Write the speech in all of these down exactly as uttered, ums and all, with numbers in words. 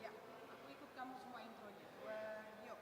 Ya, aku ikut kamu semua intronya. Dua, yuk.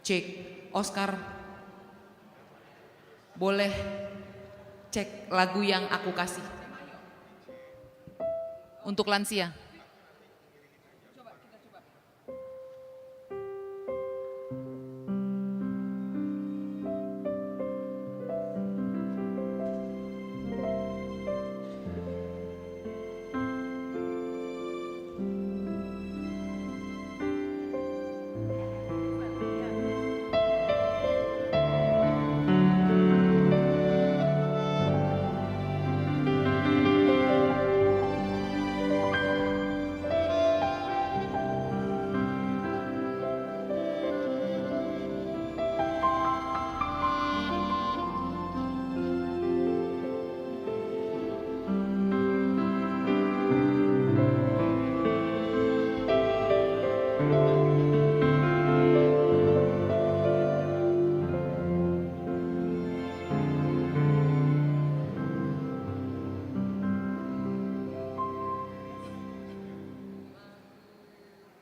Cek, Oscar. Boleh cek lagu yang aku kasih. Untuk lansia.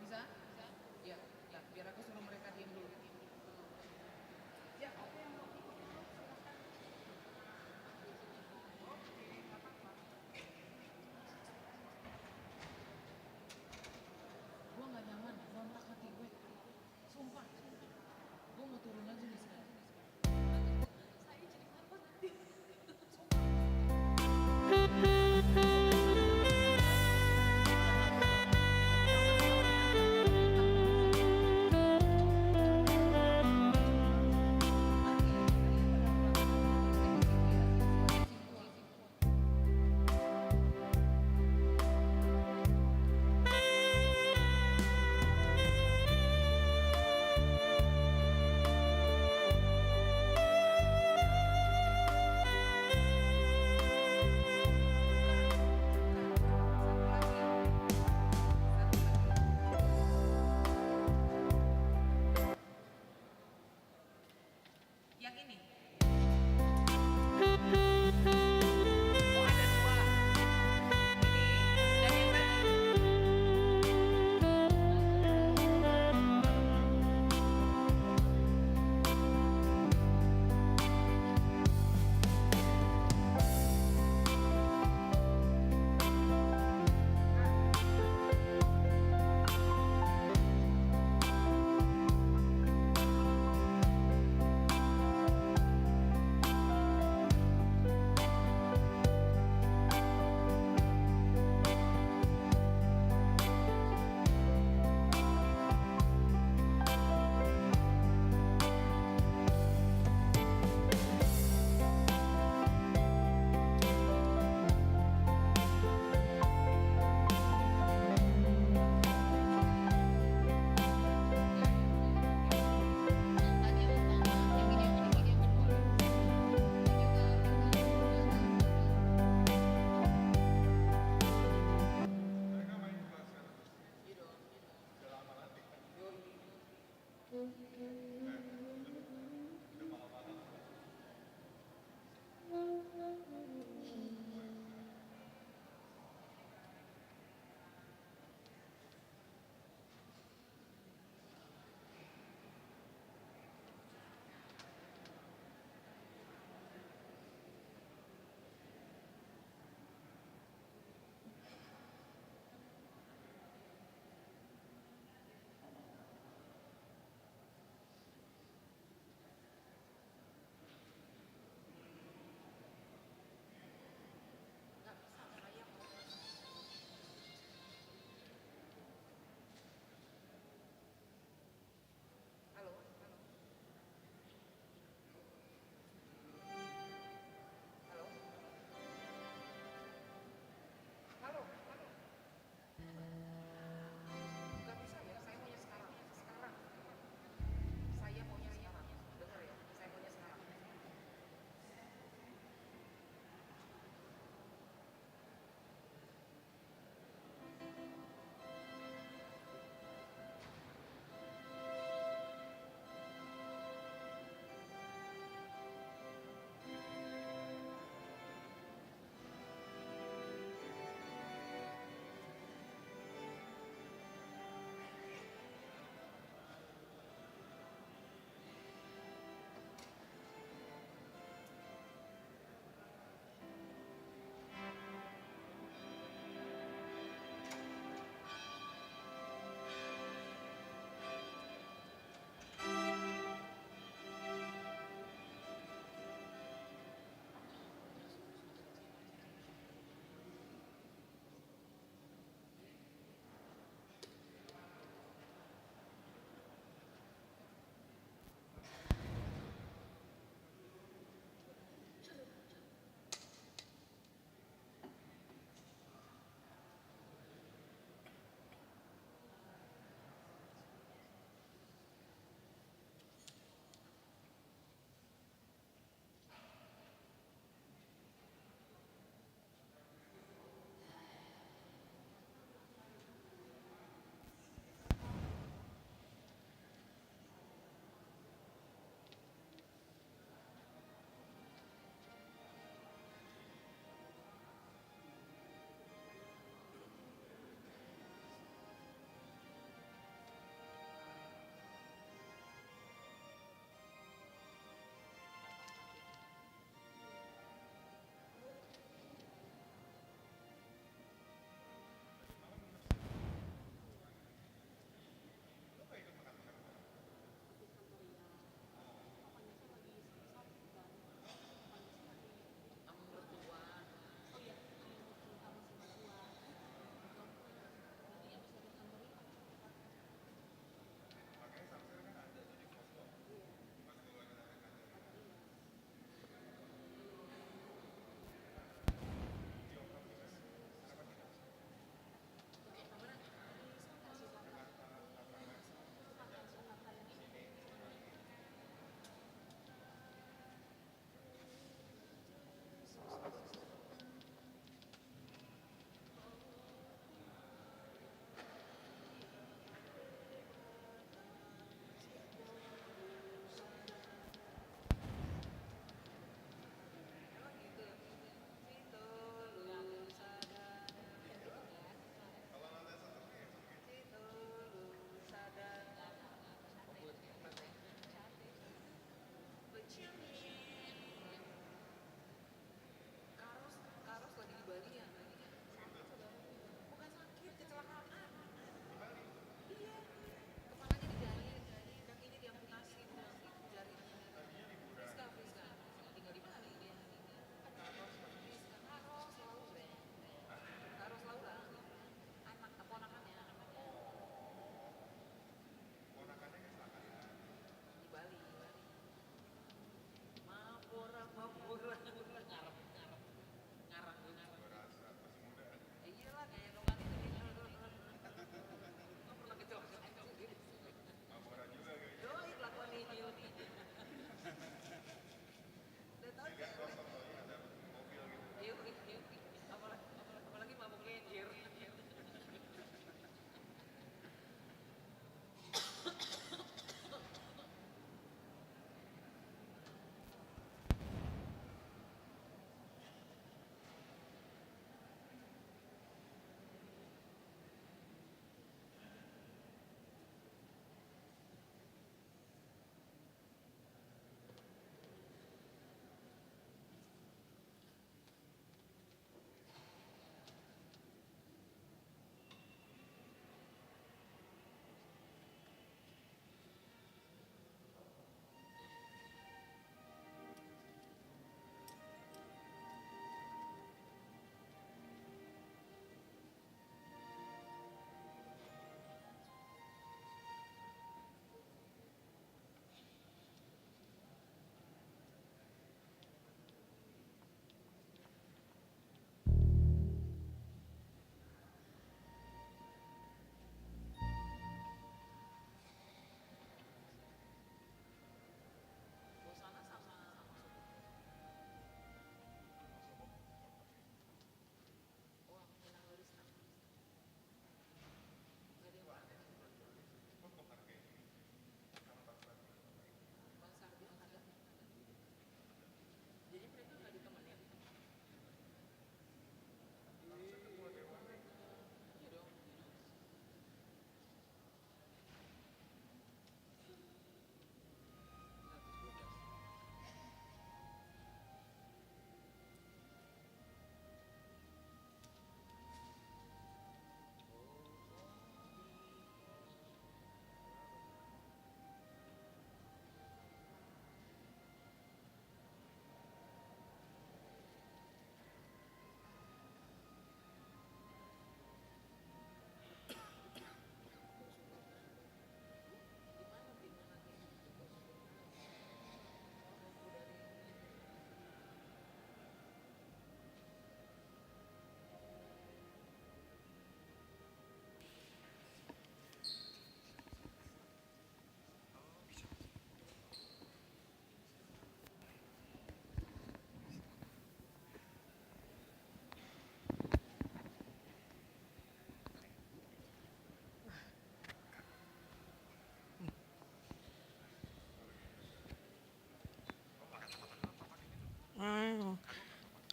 Bisa? Bisa? Ya, ya, biar aku suruh mereka diem dulu. Ya, oke, yang mau ikut dulu, silakan. Oke, nggak apa-apa. Gua nggak nyaman, berontak hati gue. Sumpah, sumpah. Gua mau turun aja nih sekarang. Yang ini. Oh, ada dua. Ini dan yang tadi.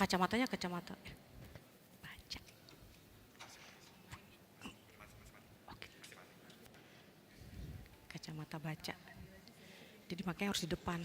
Kacamatanya kacamata. Eh, baca. Oke. Kacamata baca. Jadi makanya harus di depan.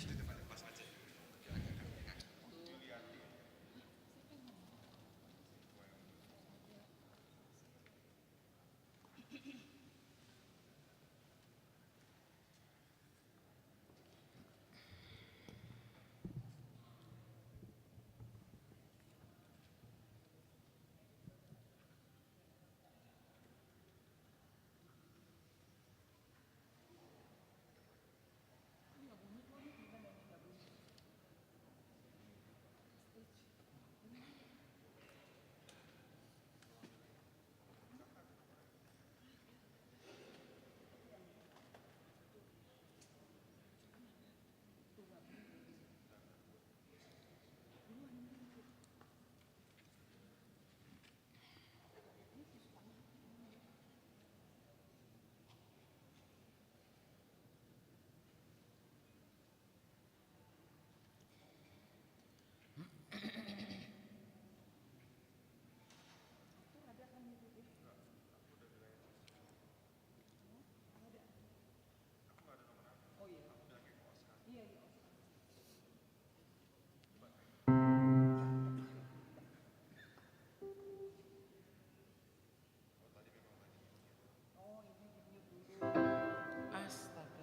Astaga.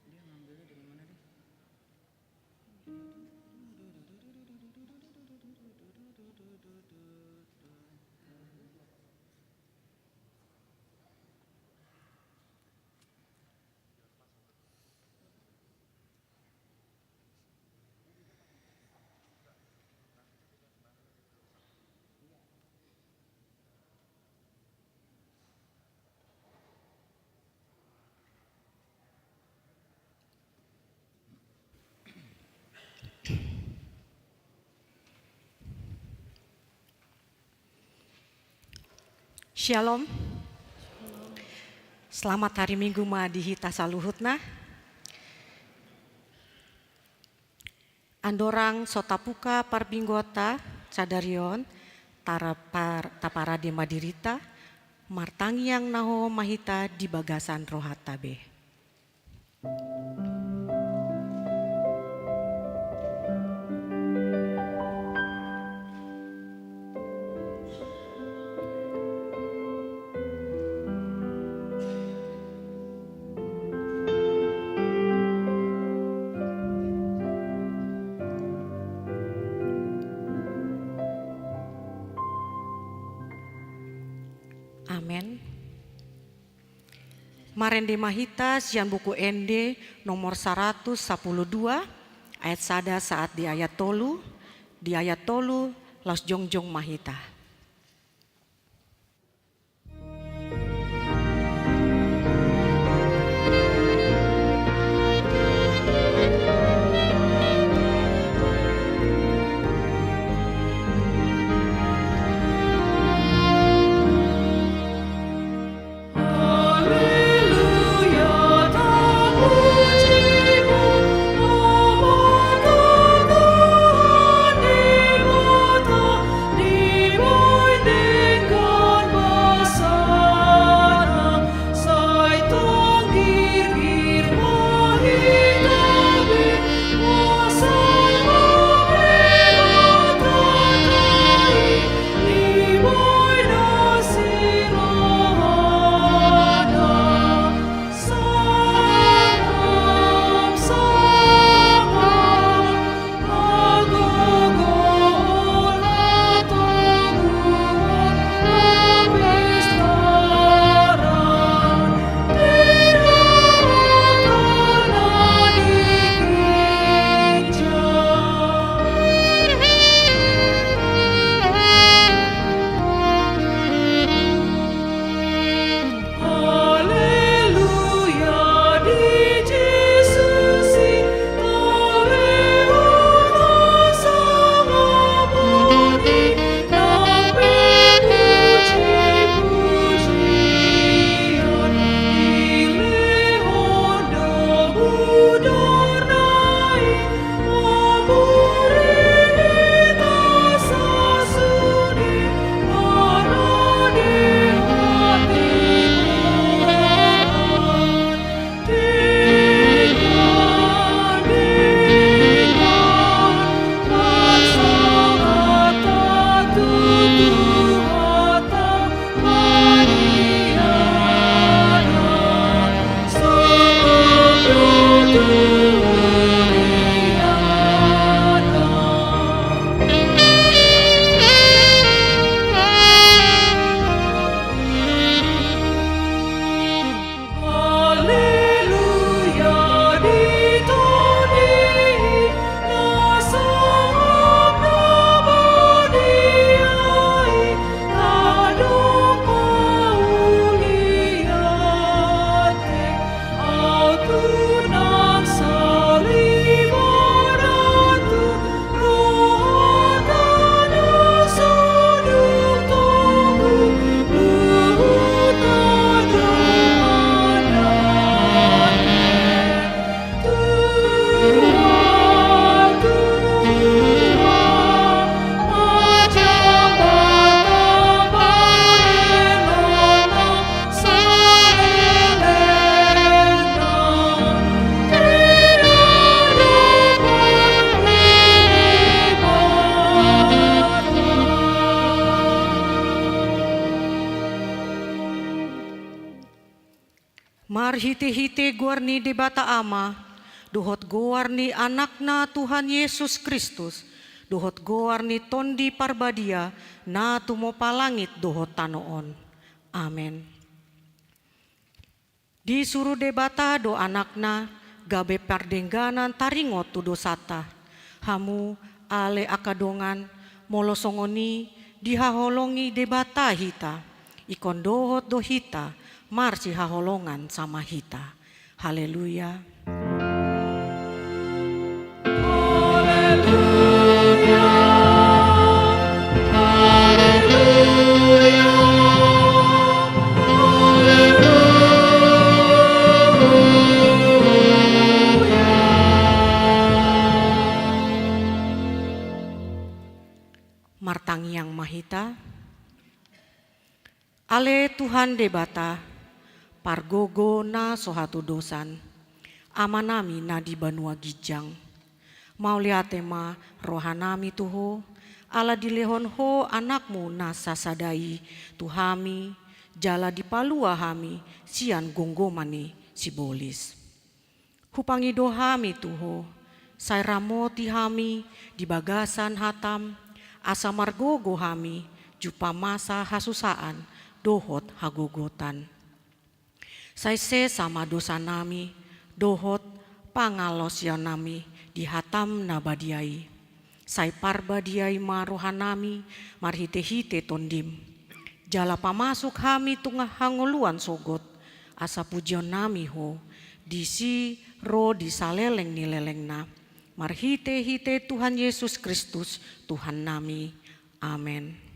Dia ngambilnya dari mana, deh? Syalom. Selamat hari Minggu ma di hita saluhutna. Andorang so tabuka parbinggoanta sadari on, tara par-, taparade ma dirita, martangiang na hohom ma hita di bagasan rohanta be. Amen. Marende ma hita sian Buku Ende nomor saratus sapulu dua, ayat sada sahat di ayat tolu, di ayat tolu laos jongjong ma hita. Marhite-hite goar ni Debata Ama, dohot goar ni Anakna Tuhan Jesus Kristus, dohot goar ni Tondi Parbadia, na tumopa langit dohot tano on. Amen. Disuru Debata do Anakna, gabe pardengganan taringot tu dosanta. Hamu, ale angka dongan, molo songon i dihaholongi Debata hita, ingkon dohot do hita marsihaholongan sama hita. Haleluya. Haleluya. Haleluya. Haleluya. Martangiang ma hita. Ale Tuhan Debata, pargogo na so hatudosan, Amanami na di banua ginjang. Mauliate ma rohanami tu Ho, ala dilehon Ho Anakmu na sasada i tu hami, jala dipalua hami sian gomgoman ni sibolis. Hupangido hami tu Ho, sai ramoti hami di bagasan hataM, asa margogo hami jumpa masa hasusaan dohot hagogotan. Sai sesa ma dosanami dohot pangalaosionami di hataM na badia i. Sai parbadiai ma rohanami marhite-hite TondiM. Jala pamasuk hami tu hangoluan sogot, asa pujionnami Ho, disi ro di saleleng ni lelengna. Marhite-hite Tuhan Jesus Kristus, Tuhannami. Amen.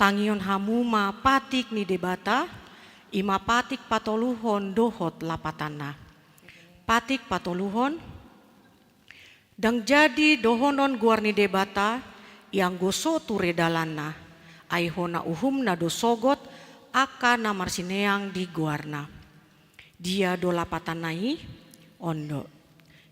Tangihon hamu ma patik ni Debata, i ma patik patoluhon dohot lapatanna. Patik patoluhon. Ndang jadi dohonon goar ni Debata, ianggo so ture dalanna, ai hona uhumna do sogot angka na marsineang di goarna. Dia do lapatanna i? On do.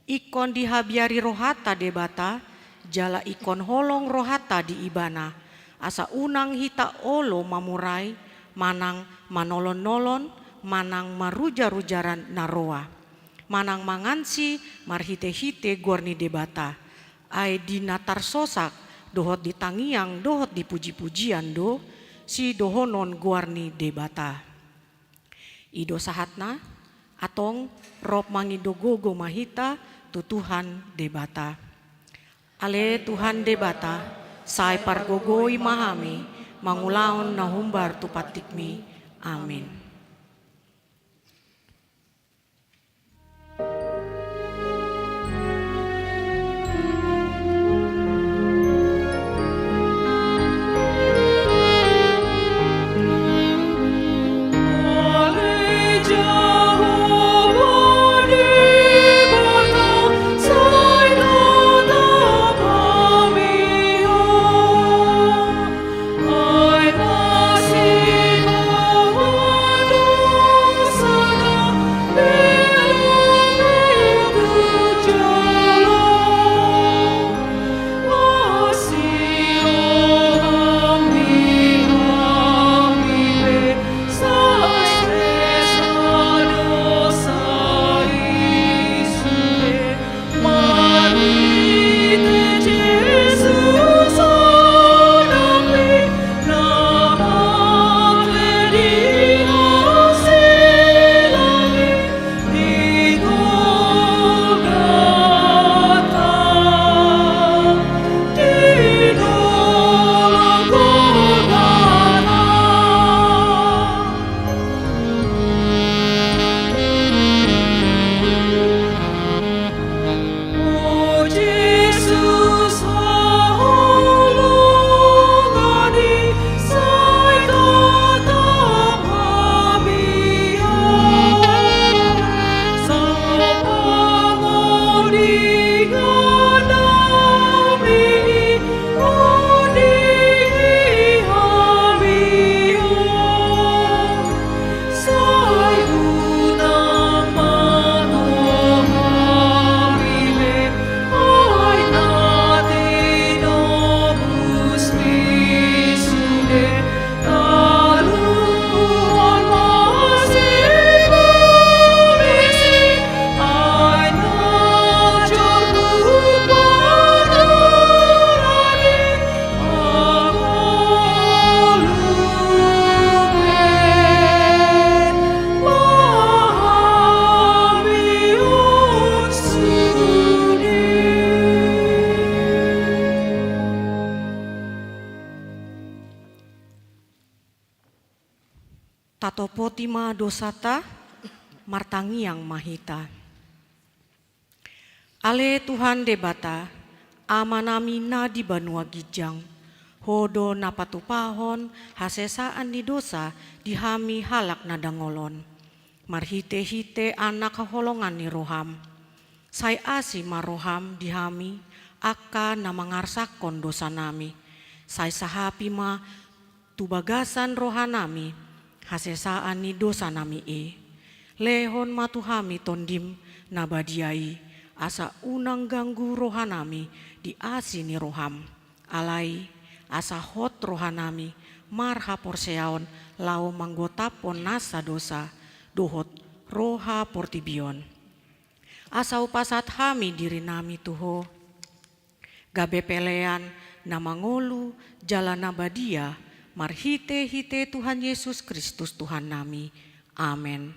Ingkon dihabiari rohanta Debata, jala ingkon holong rohanta di Ibana, asa unang hita olo mamurai, manang manolon-nolon, manang marujar-rujaran na roa, manang mangansi marhite-hite goar ni Debata, ai di na tarsosak dohot di tangiang dohot di puji-pujian do sidohonon goar ni Debata. I do sahatna, antong rap mangido gogo ma hita tu Tuhan Debata. Ale Tuhan Debata, sai pargogoi ma hami mangulahon na humbar tu patikMi. Amin. Tatopoti ma dosanta, martangiang ma hita. Ale Tuhan Debata, Amanami na di banua ginjang, Ho do na patupahon hasesaan ni dosa di hami halak na dangol on. Marhitehite Anak haholongan ni roham, sai asi ma roham di hami angka na mangarsakhon dosanami. Sai sahapi ma tu bagasan rohanami hasesaan ni dosanami i. Lehon ma tu hami Tondim na badia i, asa unang ganggu rohanami di asi ni roham. Alai, asa hot rohanami marhaporseaon laho manggotaphon nasa dosa dohot roha portibi on. Asa hupasahat hami dirinami tu Ho, gabe pelean na mangolu jala na badia, marhitehite Tuhan Jesus Kristus Tuhannami. Amen.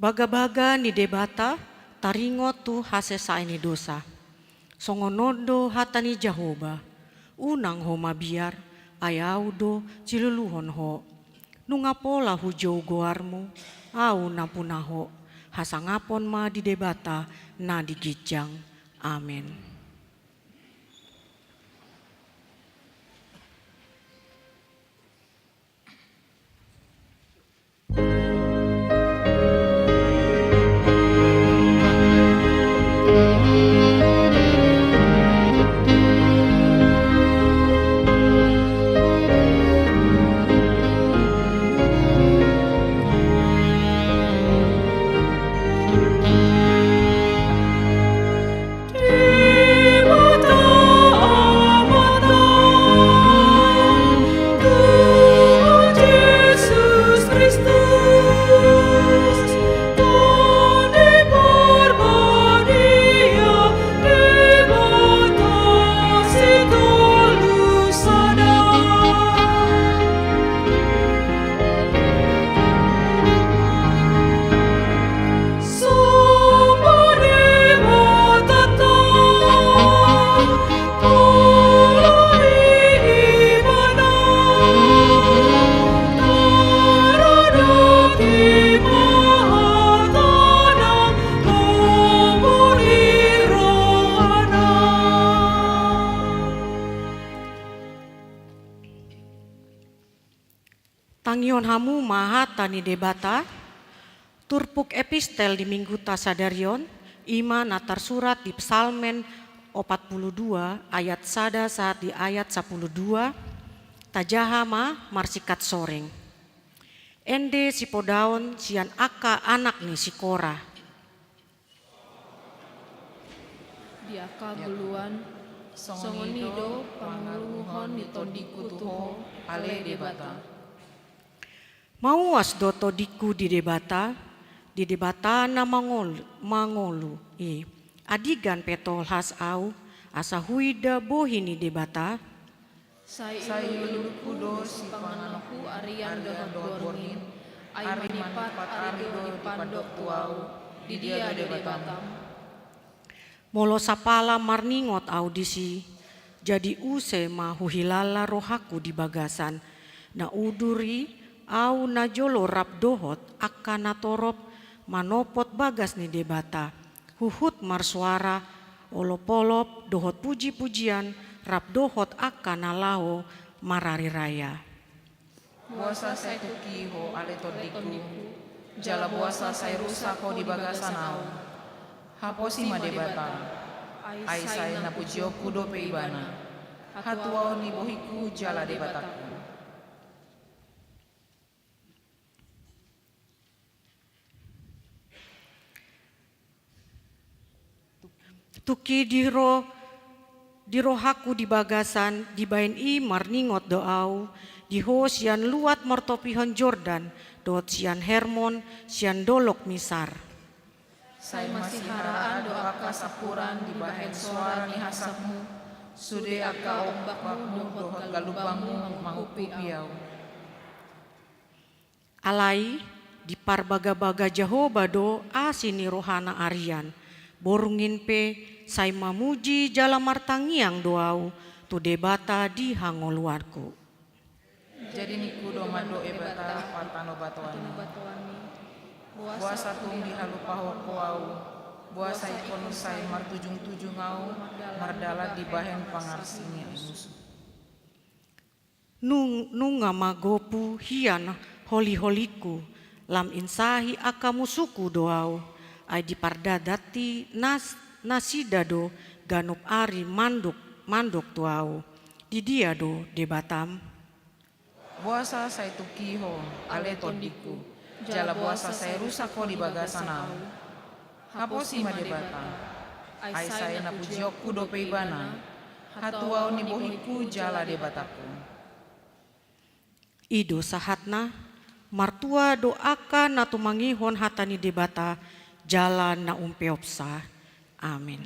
Bagabaga ni Debata taringot tu hasesaan ni dosa. Songon on do hata ni Jahowa: Unang ho mabiar, ai Ahu do siluluhon ho. Nunga pola hujou goarmu, Ahu nampuna ho. Hasangapon ma di Debata na di ginjang. Amen. Tangihon hamu ma hata ni Debata. Turpuk epistel di Mingguta sadari on, i ma na tarsurat di Psalmen opat pulu dua ayat sada sahat di ayat sampulu dua. Tajaha ma marsingkat soring. Ende sipodaon sian angka anak ni si Kora. Di angka ngoluan, songon i do pangalunguhon ni tondingku tu Ho, ale Debata. Mauas do tondingku di Debata, di Debata na mangol-, mangolu i. Andigan pe tolhas ahu, asa huida bohi ni Debata. Sai, sai iulukhu do sipanganonku arian dohot borngin, ai manipat ari do dipandok tu ahu, di dia do Debatam. Molo sapala marningot ahu disi, jadi use ma huhilala rohangku di bagasan na udur i, ahu na jolo rap dohot angka natorop manopot bagas ni Debata. Huhut marsoara olopolop dohot pujipujian rap dohot angka na laho marari raya. Boasa sai tungki ho ale tondingku, jala boasa sai rusak ho di bagasan ahu? Haposi ma Debata, ai sai na pujionku dope Ibana, hatuaon ni bohingku jala Debatangku. Tungki di ro-, di rohangku di bagasan, dibahen i marningot do ahu di ho sian luat martopihon Jordan, dohot sian Hermon, sian dolok Misar. Sai masiharaan do angka sampuran dibahen soara ni hasapmu, sude angka ombakmu dohot galumbangmu manguphupi ahu. Alai diparbagabaga Jahowa do asi ni rohana arian. Borngin pe sai mamuji jala martangiang do ahu tu Debata di hangoluanku. Jadi ningku do mandok Ebata, patano batoanmi. Boasa tung dihalupahon ho ahu? Boasa ingkon sai martujungtujung ahu mardalan dibahen pangarsing ni musu? Nung-, nunga magopu hian holiholingku, lam insahi angka musungku do ahu, ai dipardadanti nas-, nasida do ganup ari mandok, mandok tu ahu. Di dia do Debatam? Boasa sai tungki ho, ale tondingku, jala boasa sai rusak ho di bagasan ahu? Haposi ma Debata, ai sai na pujionku dope Ibana, hatuaon ni bohingku jala Debatangku. I do sahatna. Martua do angka na tumangihon hata ni Debata jala na umpeopsa. Amin.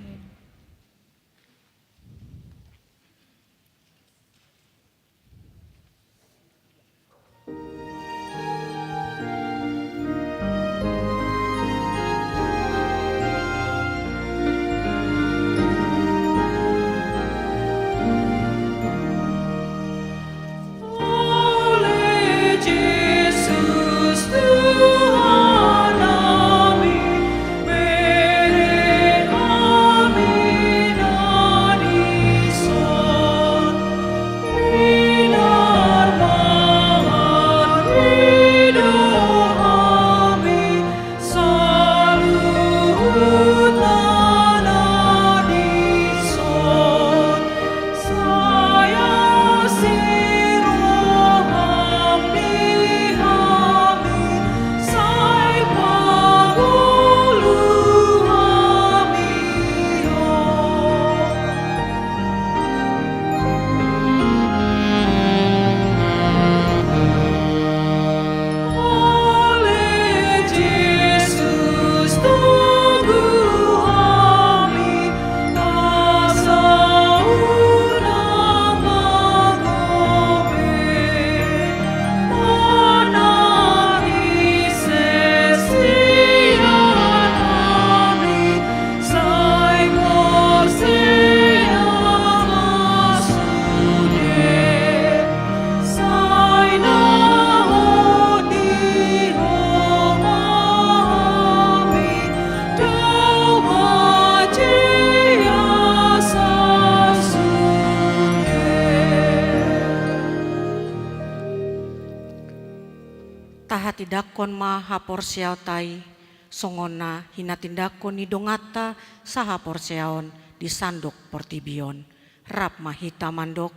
Tahatindangkon ma haporseaonta i, songon na hinatindangkon ni donganta sahaporseaon di sandok portibi on. Rap ma hita mandok.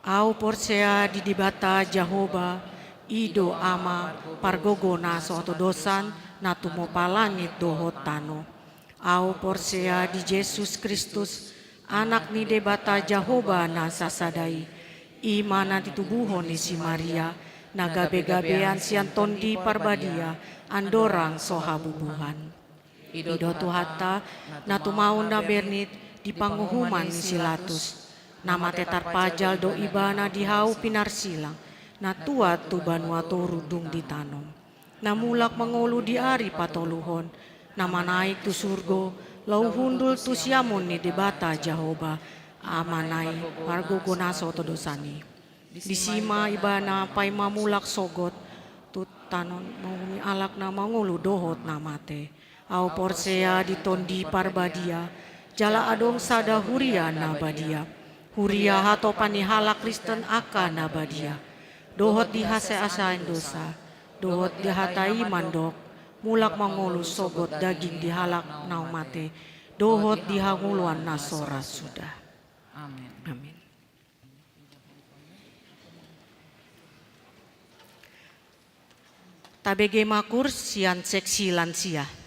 Ahu porsea di Debata Jahowa, i do Ama, pargogo na so hatodosan, na tumompa langit dohot tano. Ahu porsea di Jesus Kristus, Anak ni Debata Jahowa na sasada i, i ma na titubuhon ni si Maria, na gabegabean sian Tondi Parbadia, andorang so habubuhan. I do Tuhanta, na tumaon na bernit di panguhuman ni si Latus, na mate tarpajal do Ibana di hau pinarsilang, na tuat tu banua toru dung ditanom. Na mulak mangolu di ari patoluhon, na manaek tu surgo, laho hundul tu siamun ni Debata Jahowa, Amana i, pargogo na so hatodosan i. Disi ma Ibana paima mulak sogot tu tano on manguhumi halak na mangolu dohot na mate. Ahu porsea di Tondi Parbadia, jala adong sada huria na badia, huria hatopan ni halak Kristen angka na badia, dohot di haseasean dosa, dohot di hata i mandok, mulak mangolu sogot daging di halak na mate, dohot di hangoluan na so ra suda. Amin. Amin. Tabege ma kurs sian seksi lansia.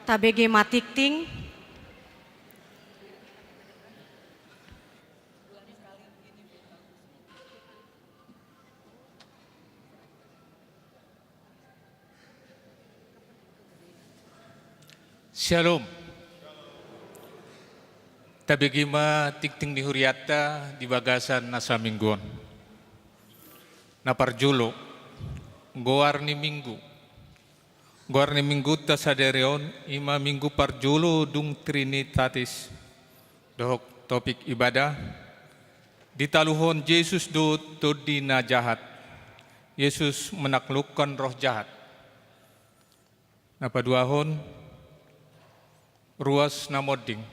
Tabege ma tingting. Syalom. Tabege ma tingting ni hurianta di bagasan na saminggu on. Na parjolo, goar ni minggu. Goar ni minggunta sadari on i ma minggu parjolo dung Trinitatis. Dohot topik ibadah, ditaluhon Jesus do tondi na jahat. Yesus menaklukkan roh jahat. Na paduahon, ruas na monding.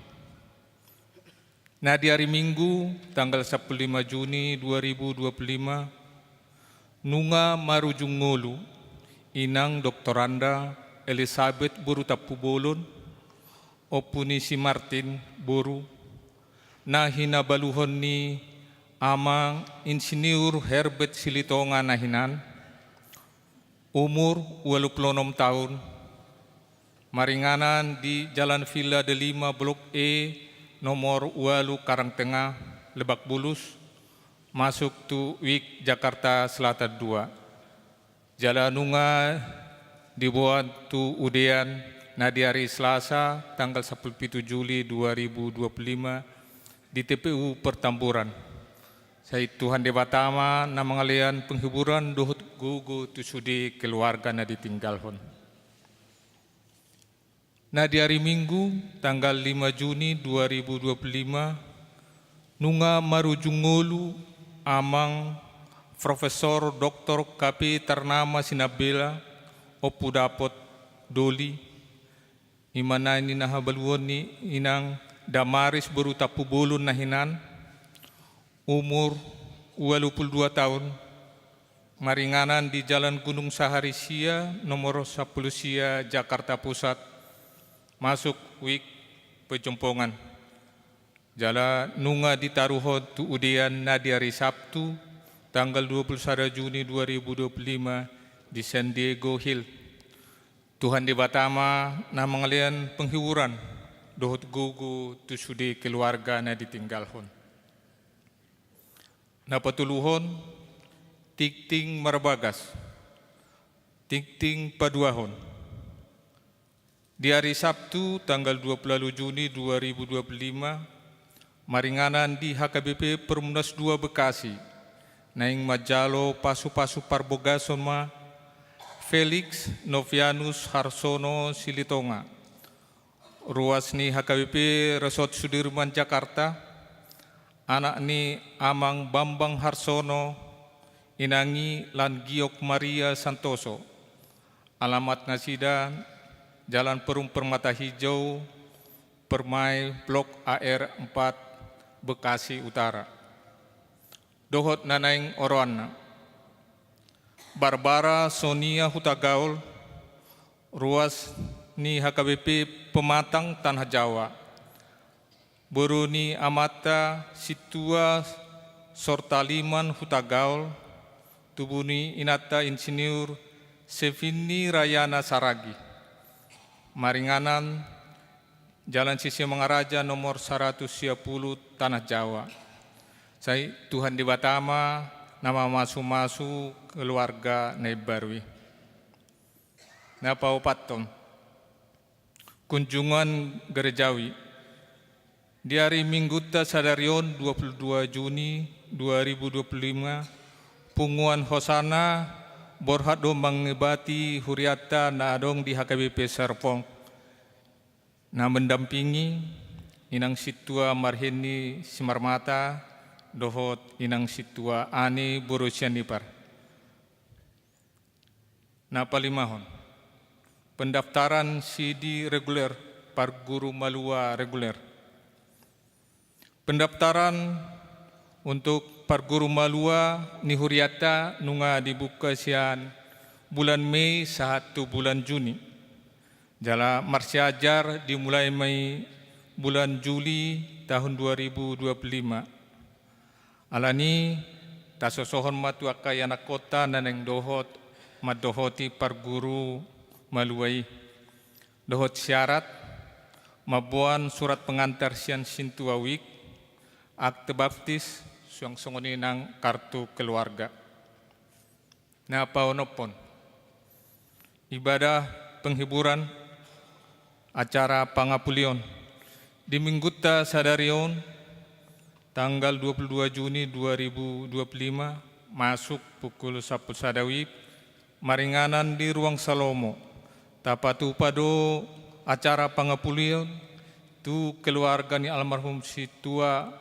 Na di ari Minggu, tanggal sampulu lima Juni dua ribu dua puluh lima, nunga marujung ngolu inang doktoranda Elisabet boru Tampubolon, ompu ni si Martin boru, na hinabaluhon ni amang Insinyur Herbert Silitonga na hinan, umur ualu pulu onom taon, maringanan di Jalan Villa Delima Blok E nomor ualu Karangtengah, Lebak Bulus, masuk tu Wijk Jakarta Selatan dua. Jala nunga diboan tu udean na di ari Selasa tanggal sampulu pitu Juli dua ribu dua puluh lima di T P U Pertamburan. Sai Tuhan Debata ma na mangalean penghiburan dohot gogo tu sude keluarga na ditinggalhon. Na di ari Minggu, tanggal lima Juni dua ribu dua puluh lima, nunga marujung ngolu amang Profesor Doktor K P Tarnama Sinambela, ompu dapot Doli, i ma na hinabaluhon ni inang Damaris boru Tampubolon na hinan, umur ualu pulu dua taon, maringanan di Jalan Gunung Sahari sia, nomor sampulu sia, Jakarta Pusat, masuk Wijk Pejompongan. Jala nunga ditaruhon tu udean na di ari Sabtu, tanggal dua pulu sada Juni dua ribu dua puluh lima, di San Diego Hill. Tuhan Debata ma na mangalean penghiburan dohot gogo tu sude keluarga na ditinggalhon. Na patoluhon, tingting marbagas. Tingting paduahon. Di ari Sabtu, tanggal dua pulu ualu Juni dua ribu dua pulu lima, maringanan di H K B P Perumnas dua Bekasi, naeng manjalo pasupasu parbagason ma Felix Novianus Harsono Silitonga, ruas ni H K B P Resort Sudirman Jakarta, anak ni amang Bambang Harsono, inang i Langgiok Maria Santoso. Alamat nasida, Jalan Perum Permata Hijau, Permai, Blok A R empat, Bekasi Utara. Dohot na naeng oroanna: Barbara Sonia Hutagaol, ruas ni H K B P Pematang, Tanah Jawa. Boru ni amanta Sintua Sortaliman Hutagaol, tubu ni inanta Insinyur Sevinni Rayana Saragi. Maringanan Jalan Sisingamangaraja nomor saratus sia pulu, Tanah Jawa. Sai Tuhan Debata ma na mamasumasu keluarga na imbaru i. Na paopathon, kunjungan gerejawi. Di ari Minggunta sadari on, dua pulu dua Juni dua ribu dua pulu lima, punguan Hosana borhat do mangibati hurianta na adong di H K B P Serpong, na mendampingi inang Sintua Marheni Simarmata dohot inang Sintua Ani boru Sianipar. Na palimahon, pendaftaran sidi reguler, parguru malua reguler. Pendaftaran untuk parguru malua ni hurianta nunga dibuka sian bulan Mei sahat tu bulan Juni. Jala marsiajar dimulai ma i bulan Juli tahun dua ribu dua pulu lima. Alani i, tasosohon ma tu angka ianakhonta na naeng dohot mandohoti parguru malua i. dohot syarat mamboan surat pengantar sian sintua wijk, akte baptis, suang songon i nang kartu keluarga. Na paonomhon, ibadah penghiburan acara pangapulion di minggunta sadari on, tanggal dua puluh dua Juni dua ribu dua puluh lima, masuk pukul sampulu sada wib, maringanan di Ruang Salomo. Tapatupa do acara pangapulion tu keluarga ni almarhum sintua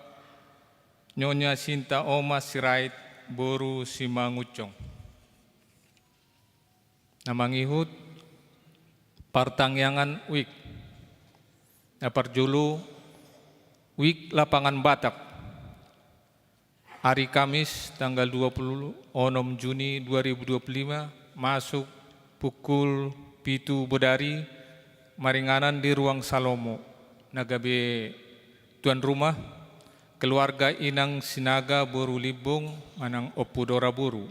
Nyonya Sinta Oma Sirait, boru Simangunsong. Na mangihut, partangiangan wijk. Na parjolo, wijk Lapangan Batak. Ari Kamis, tanggal dua puluh onom Juni dua ribu dua puluh lima, masuk pukul pitu bodari, maringanan di Ruang Salomo. Na gabe tuan rumah, keluarga Inang Sinaga boru Limbong manang Ompu Dora boru,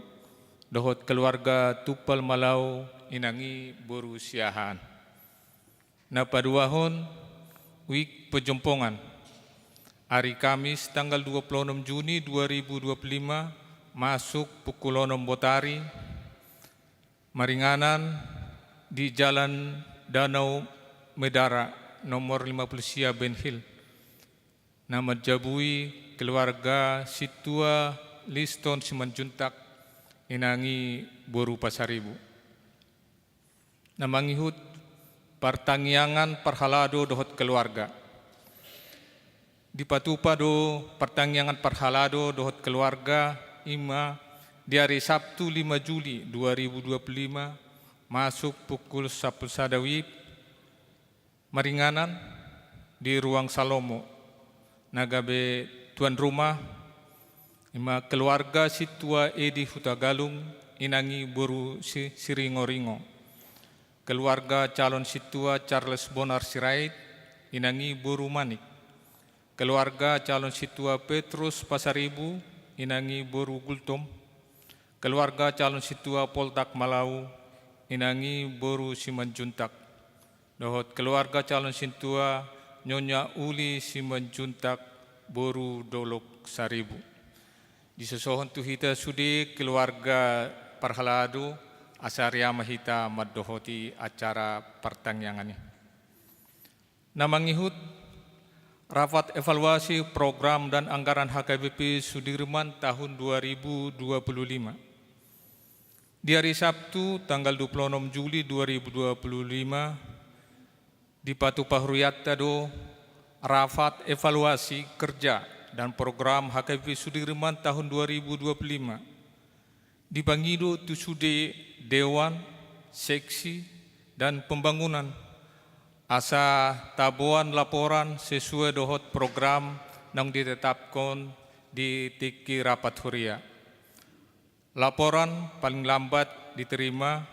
dohot keluarga Tumpal Malau, Inang i boru Siahaan. Na paduahon, wijk Pejompongan. Ari Kamis, tanggal dua puluh onom Juni dua ribu dua puluh lima, masuk pukul onom botari, maringanan di Jalan Danau Medara, nomor lima puluh sia, Ben Hill. Na manjabui keluarga sintua Liston Simanjuntak, Inang i boru Pasaribu. Na mangihut, partangiangan parhalado dohot keluarga. Dipatupa do partangiangan parhalado dohot keluarga, i ma di ari Sabtu lima Juli dua ribu dua puluh lima, masuk pukul sampulu sada wib, maringanan di Ruang Salomo. Na gabe tuan rumah, i ma keluarga sintua Edi Hutagalung, Inang i boru Si-, Siringoringo. Keluarga calon sintua Charles Bonar Sirait, Inang i boru Manik. Keluarga calon sintua Petrus Pasaribu, Inang i boru Gultom. Keluarga calon sintua Poltak Malau, Inang i boru Simanjuntak. Dohot keluarga calon sintua Nyonya Uli Simanjuntak, boru Dolok Saribu. Disosohon tu hita sude keluarga parhalado, asa ria ma hita mandohoti acara partangiangan i. Na mangihut, rapat evaluasi program dan anggaran H K B P Sudirman tahun dua ribu dua puluh lima. Di ari Sabtu, tanggal dua puluh onom Juli dua ribu dua puluh lima, dipatupa hurianta do rapat evaluasi kerja dan program H K B P Sudirman tahun dua ribu dua puluh lima. Dipangido tu sude dewan, seksi, dan pembangunan, asa taboan laporan sesuai dohot program naung ditetapkon di tingki rapat huria. Laporan paling lambat diterima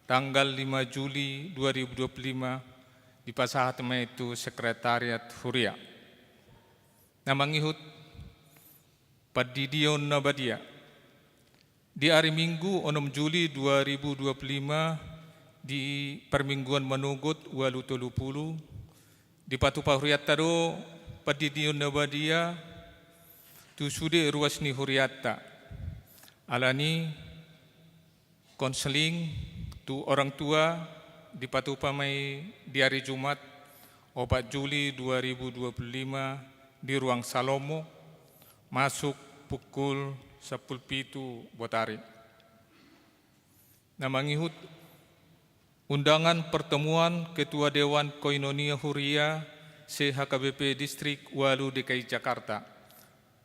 tanggal lima Juli dua ribu dua puluh lima, dipasahat ma i tu sekretariat huria. Na mangihut, pandidion na badia. Di ari Minggu onom Juli dua ribu dua puluh lima, di parmingguan manogot ualu tolu pulu, dipatupa hurianta do pandidion na badia tu sude ruas ni hurianta. Alani, konseling tu orang tua dipatupa ma i di ari Jumat, opat Juli dua ribu dua puluh lima, di Ruang Salomo, masuk pukul sampulu pitu botari. Na mangihut, undangan pertemuan Ketua Dewan Koinonia Huria se-H K B P Distrik ualu D K I Jakarta.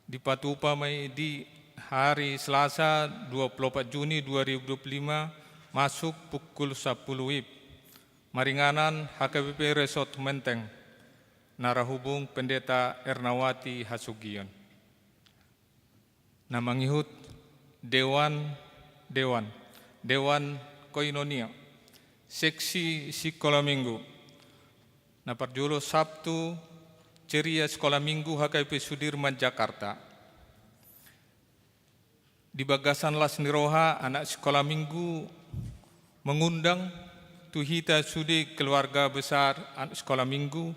Dipatupa ma i di hari Selasa, dua puluh opat Juni dua ribu dua puluh lima, masuk pukul sampulu wib. Maringanan H K B P Resort Menteng, na rarhubung Pendeta Ernawati Hasugion. Na mangihut, dewan, dewan, dewan koinonia, seksi sikola minggu. Na parjolo, Sabtu, ceria sikola minggu H K B P Sudirman, Jakarta. Di bagasan las ni roha, anak sikola minggu mengundang tu hita sude keluarga besar an-, Sekolah Minggu,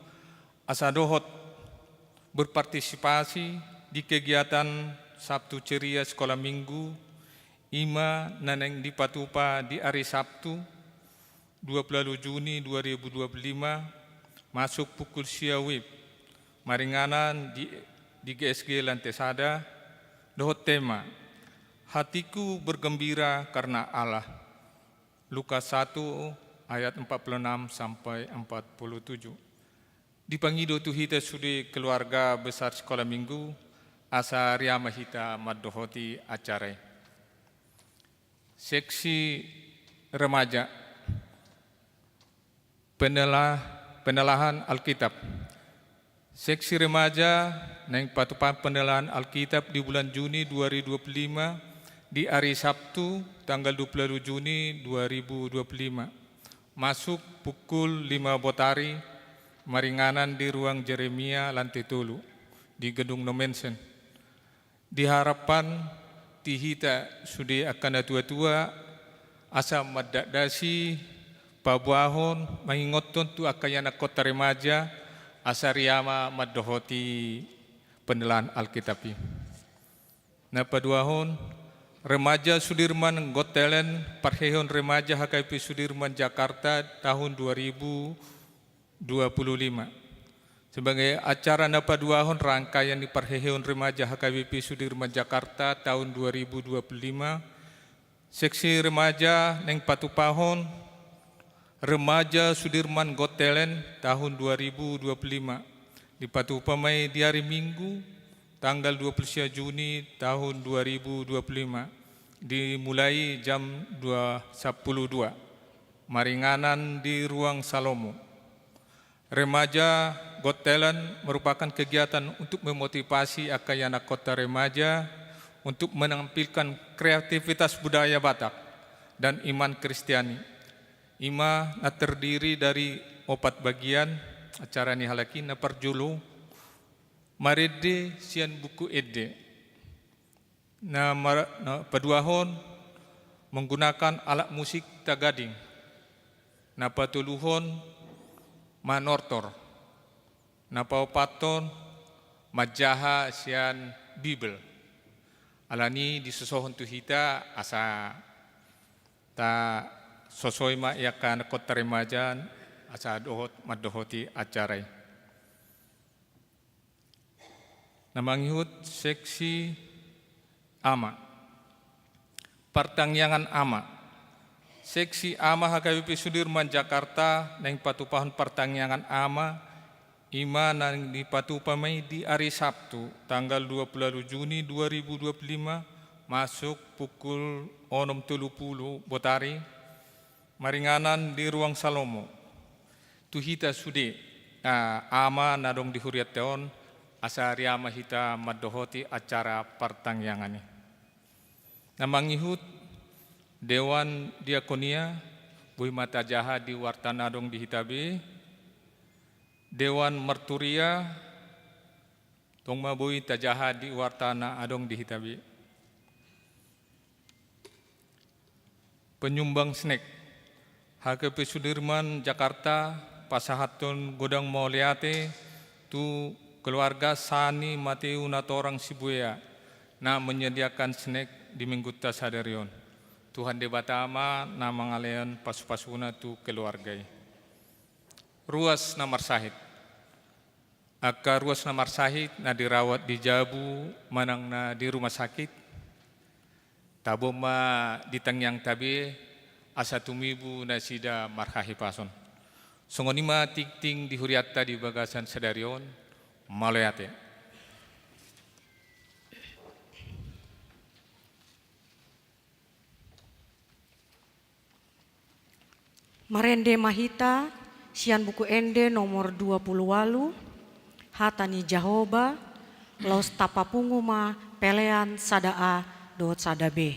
asa dohot berpartisipasi di kegiatan Sabtu Ceria Sekolah Minggu, i ma na naeng dipatupa di ari Sabtu, dua puluh Juni dua ribu dua puluh lima, masuk pukul sia WIB, maringanan di, di G S G lantai sada, dohot tema, Hatiku Bergembira Karena Allah. Lukas satu ayat empat puluh enam sampai empat puluh tujuh. Dipangido tu hita sude keluarga besar Sekolah Minggu, asa riama hita mandohoti acara i. Seksi remaja. Penela-, penelahan Alkitab. Seksi remaja naeng patupa penelahan Alkitab di bulan Juni dua ribu dua puluh lima di ari Sabtu tanggal dua puluh Juni dua ribu dua puluh lima. Masuk pukul lima botari, maringanan di ruang Jeremia lantai tolu di gedung Nommensen. Diharapkan di hita sude angka natuatua asa mandasdasi paboahon mangingothon tu angka ianakkonta remaja asa riama mandohoti penelahan Alkitab i. Na paduahon, remaja Sudirman Got Talent, parhehehon remaja H K B P Sudirman Jakarta tahun dua ribu dua puluh lima. Sebagai acara na paduahon rangkaian ni parhehehon remaja H K B P Sudirman Jakarta tahun dua ribu dua puluh lima, seksi remaja naeng patupahon remaja Sudirman Got Talent tahun dua ribu dua puluh lima. Dipatupa ma i di ari Minggu, tanggal dua puluh sia Juni tahun dua ribu dua puluh lima, dimulai jam dua, sapuluh dua, maringanan di ruang Salomo. Remaja Got Talent merupakan kegiatan untuk memotivasi angka ianakkonta remaja untuk menampilkan kreativitas budaya Batak dan iman Kristiani. I ma na terdiri dari opat bagian acara ni halak i. Na parjolo, marende sian buku ende. Na mar-, na paduahon, menggunakan alat musik tagading. Na patoluhon, manortor. Na paopathon, manjaha sian Bibel. Alani i disosohon tu hita asa tasosoi ma i angka ianakkonta remaja asa dohot mandohoti acara i. Na mangihut seksi ama. Partangiangan ama. Seksi ama H K B P Sudirman Jakarta naeng patupahon partangiangan ama, i ma naeng dipatupa ma i di ari Sabtu, tanggal dua puluh Juni dua ribu dua puluh lima, masuk pukul onom tolu pulu botari, maringanan di ruang Salomo. Tu hita sude, ah, ama na adong di hurianta on, asa riama hita mandohoti acara partangiangan i. Na mangihut Dewan Diakonia, boi ma tajaha di warta na adong di hita be. Dewan Marturia, tong ma boi tajaha di warta na adong di hita be. Penyumbang snack. H K B P Sudirman Jakarta pasahathon godang mauliate tu keluarga Sani Mateu Natorang Sibuea na menyediakan snack di Minggunta sadari on. Tuhan Debata ma na mangalehon pasupasuna tu keluarga i. Ruas na marsahit. Angka ruas na marsahit na dirawat di jabu manang na di rumah sakit, tabo ma di tangiangta be asa tumibu nasida marhahipason. Songon i ma tingting di hurianta di bagasan sadari on, mauliate. Marende ma hita sian Buku Ende nomor dua pulu ualu, Hata ni Jahowa, laos tapapungu ma pelean sada A dohot sada B.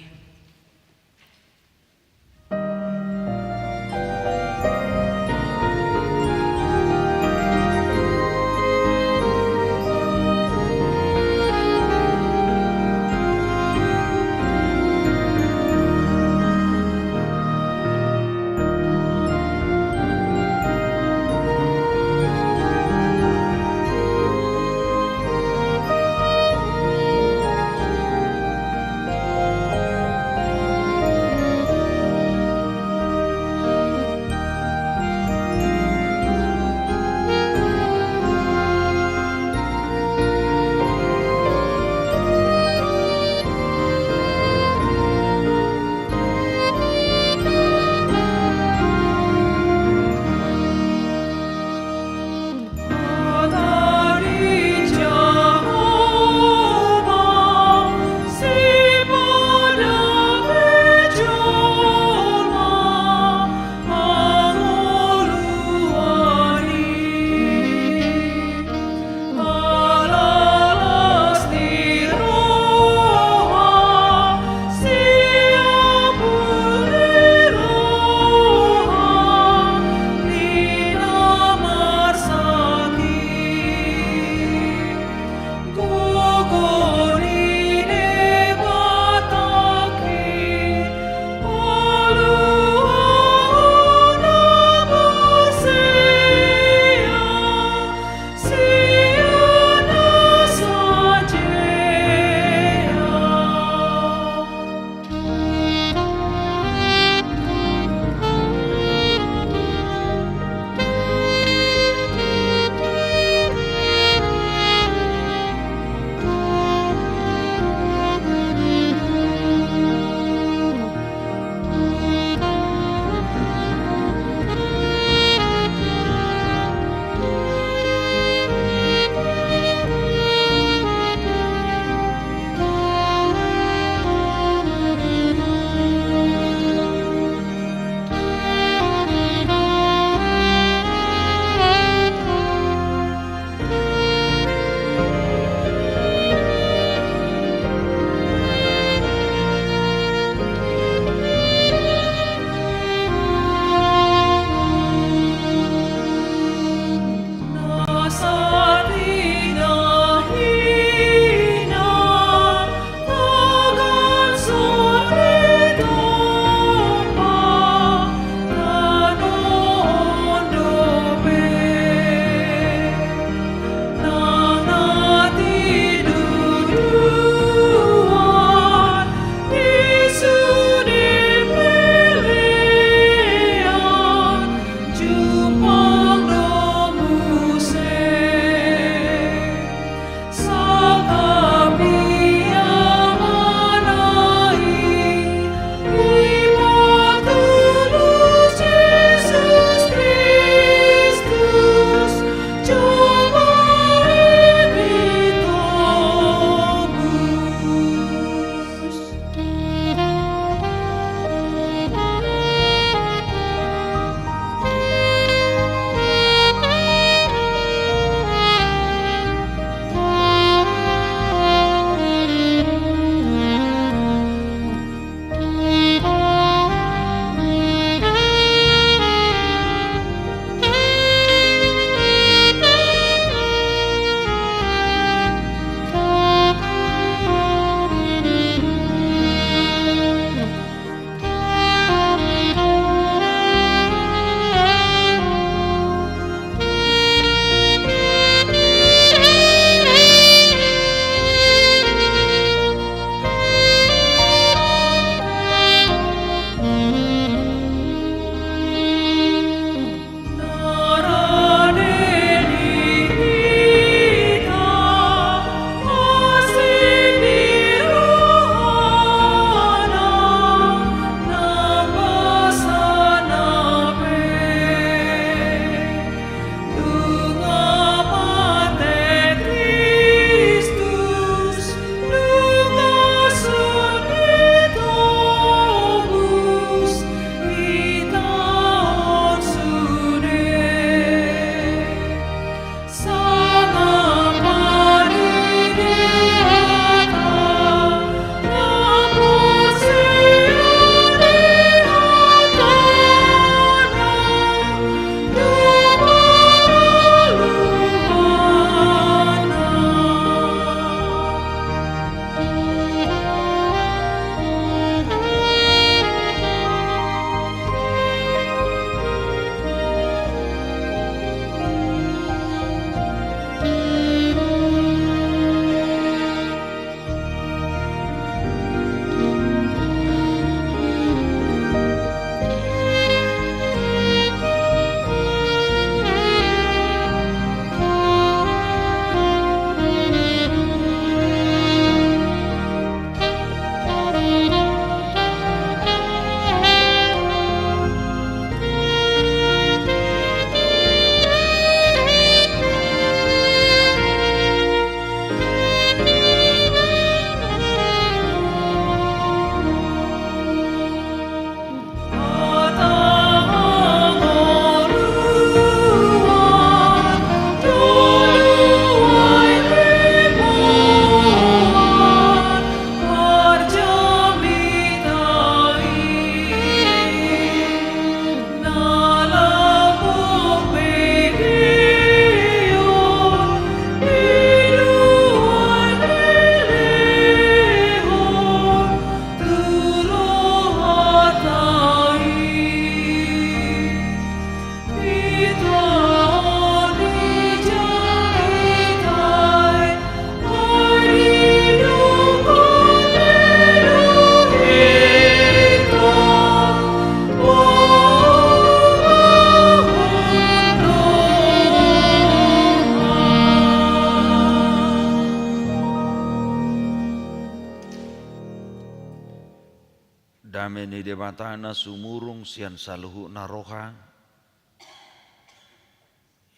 Dame ni Debata na sumurung sian saluhutna roha,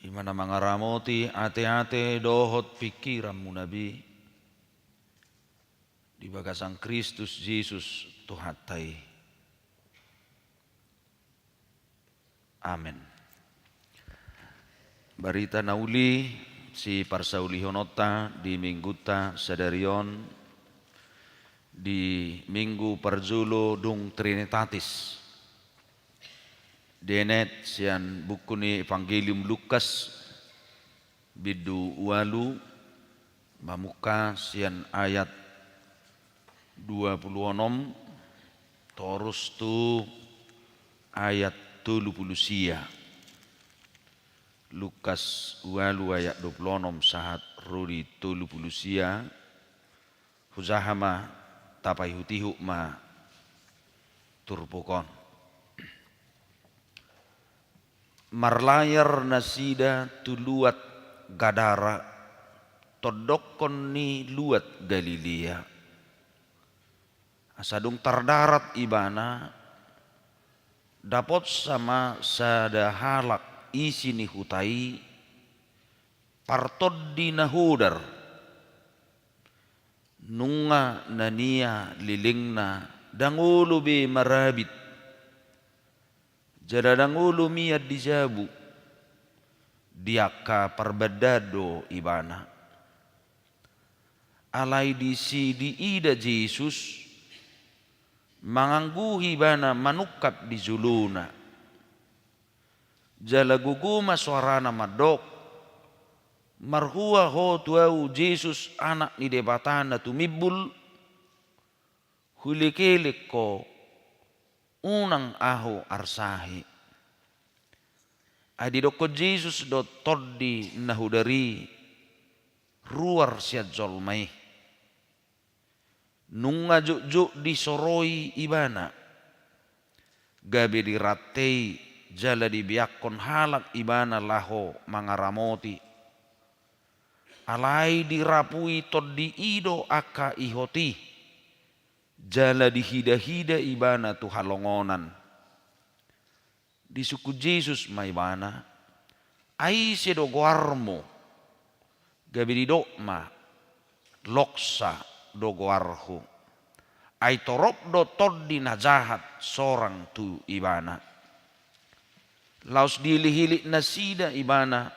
i ma na mangaramoti ateate dohot pingkiranmuna be, di bagasan Kristus Jesus Tuhanta i. Amen. Barita na uli siparsaulihononta di minggunta sadari on, di minggu parjolo dung Trinitatis, dienet sian buku ni Evangelium Lukas, bindu ualu, mamungka sian ayat dua pulu onom torus tu ayat tolu pulu sia. Lukas ualu ayat dua pulu onom sahat ro di tolu pulu sia. Hujaha ma, tapaihutihut ma turpuk on. Marlayar nasida tu luat Gadara, tondokkon ni luat Galilea. Asa dung tardarat ibana, dapotsa ma sada halak isi ni huta i, partondi na hodar. Nunga na nia lelengna, ndang olo be marabit, jala ndang olo mian di jabu, di angka parbandaan do ibana. Alai disi diida Jesus, mangangguhi ibana manungkap di jolona. Jala gogo ma soarana mandok: Marhua ho tu ahu, Jesus, Anak ni Debata na tumimbul? Huelekelek ho, unang ahu arsahi. Ai didokkon Jesus do tondi na hodar i: Ruar sian jolma i. Nunga jotjot disoroi ibana, gabe dirantei jala dibeakkon halak ibana laho mangaramoti. Alai dirapui tondi i do angka ihot i, jala dihidahida ibana tu halongonan. Disungkun Jesus ma ibana: Ai ise do goarmu? Gabe didok ma: Loksa do goarhu. Ai torop do tondi na jahat sorang tu ibana. Laos dielehelehnasida ibana,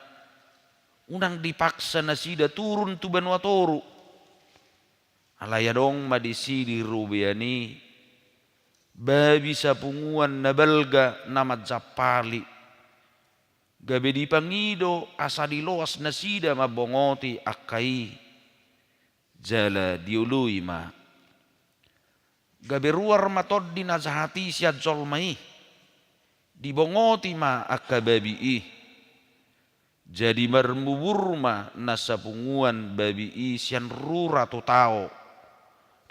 unang dipaksa nasida turun tu banua toru. Alai adong ma disi di robean i babi sapunguan na balga na manjampali. Gabe dipangido asa diloas nasida mambongoti angka i, jala dioloi ma. Gabe ruar ma tondi na jahat i sian jolma i, dibongoti ma angka babi i. Jadi marmubur ma na sapunguan babi i sian rura tu tao,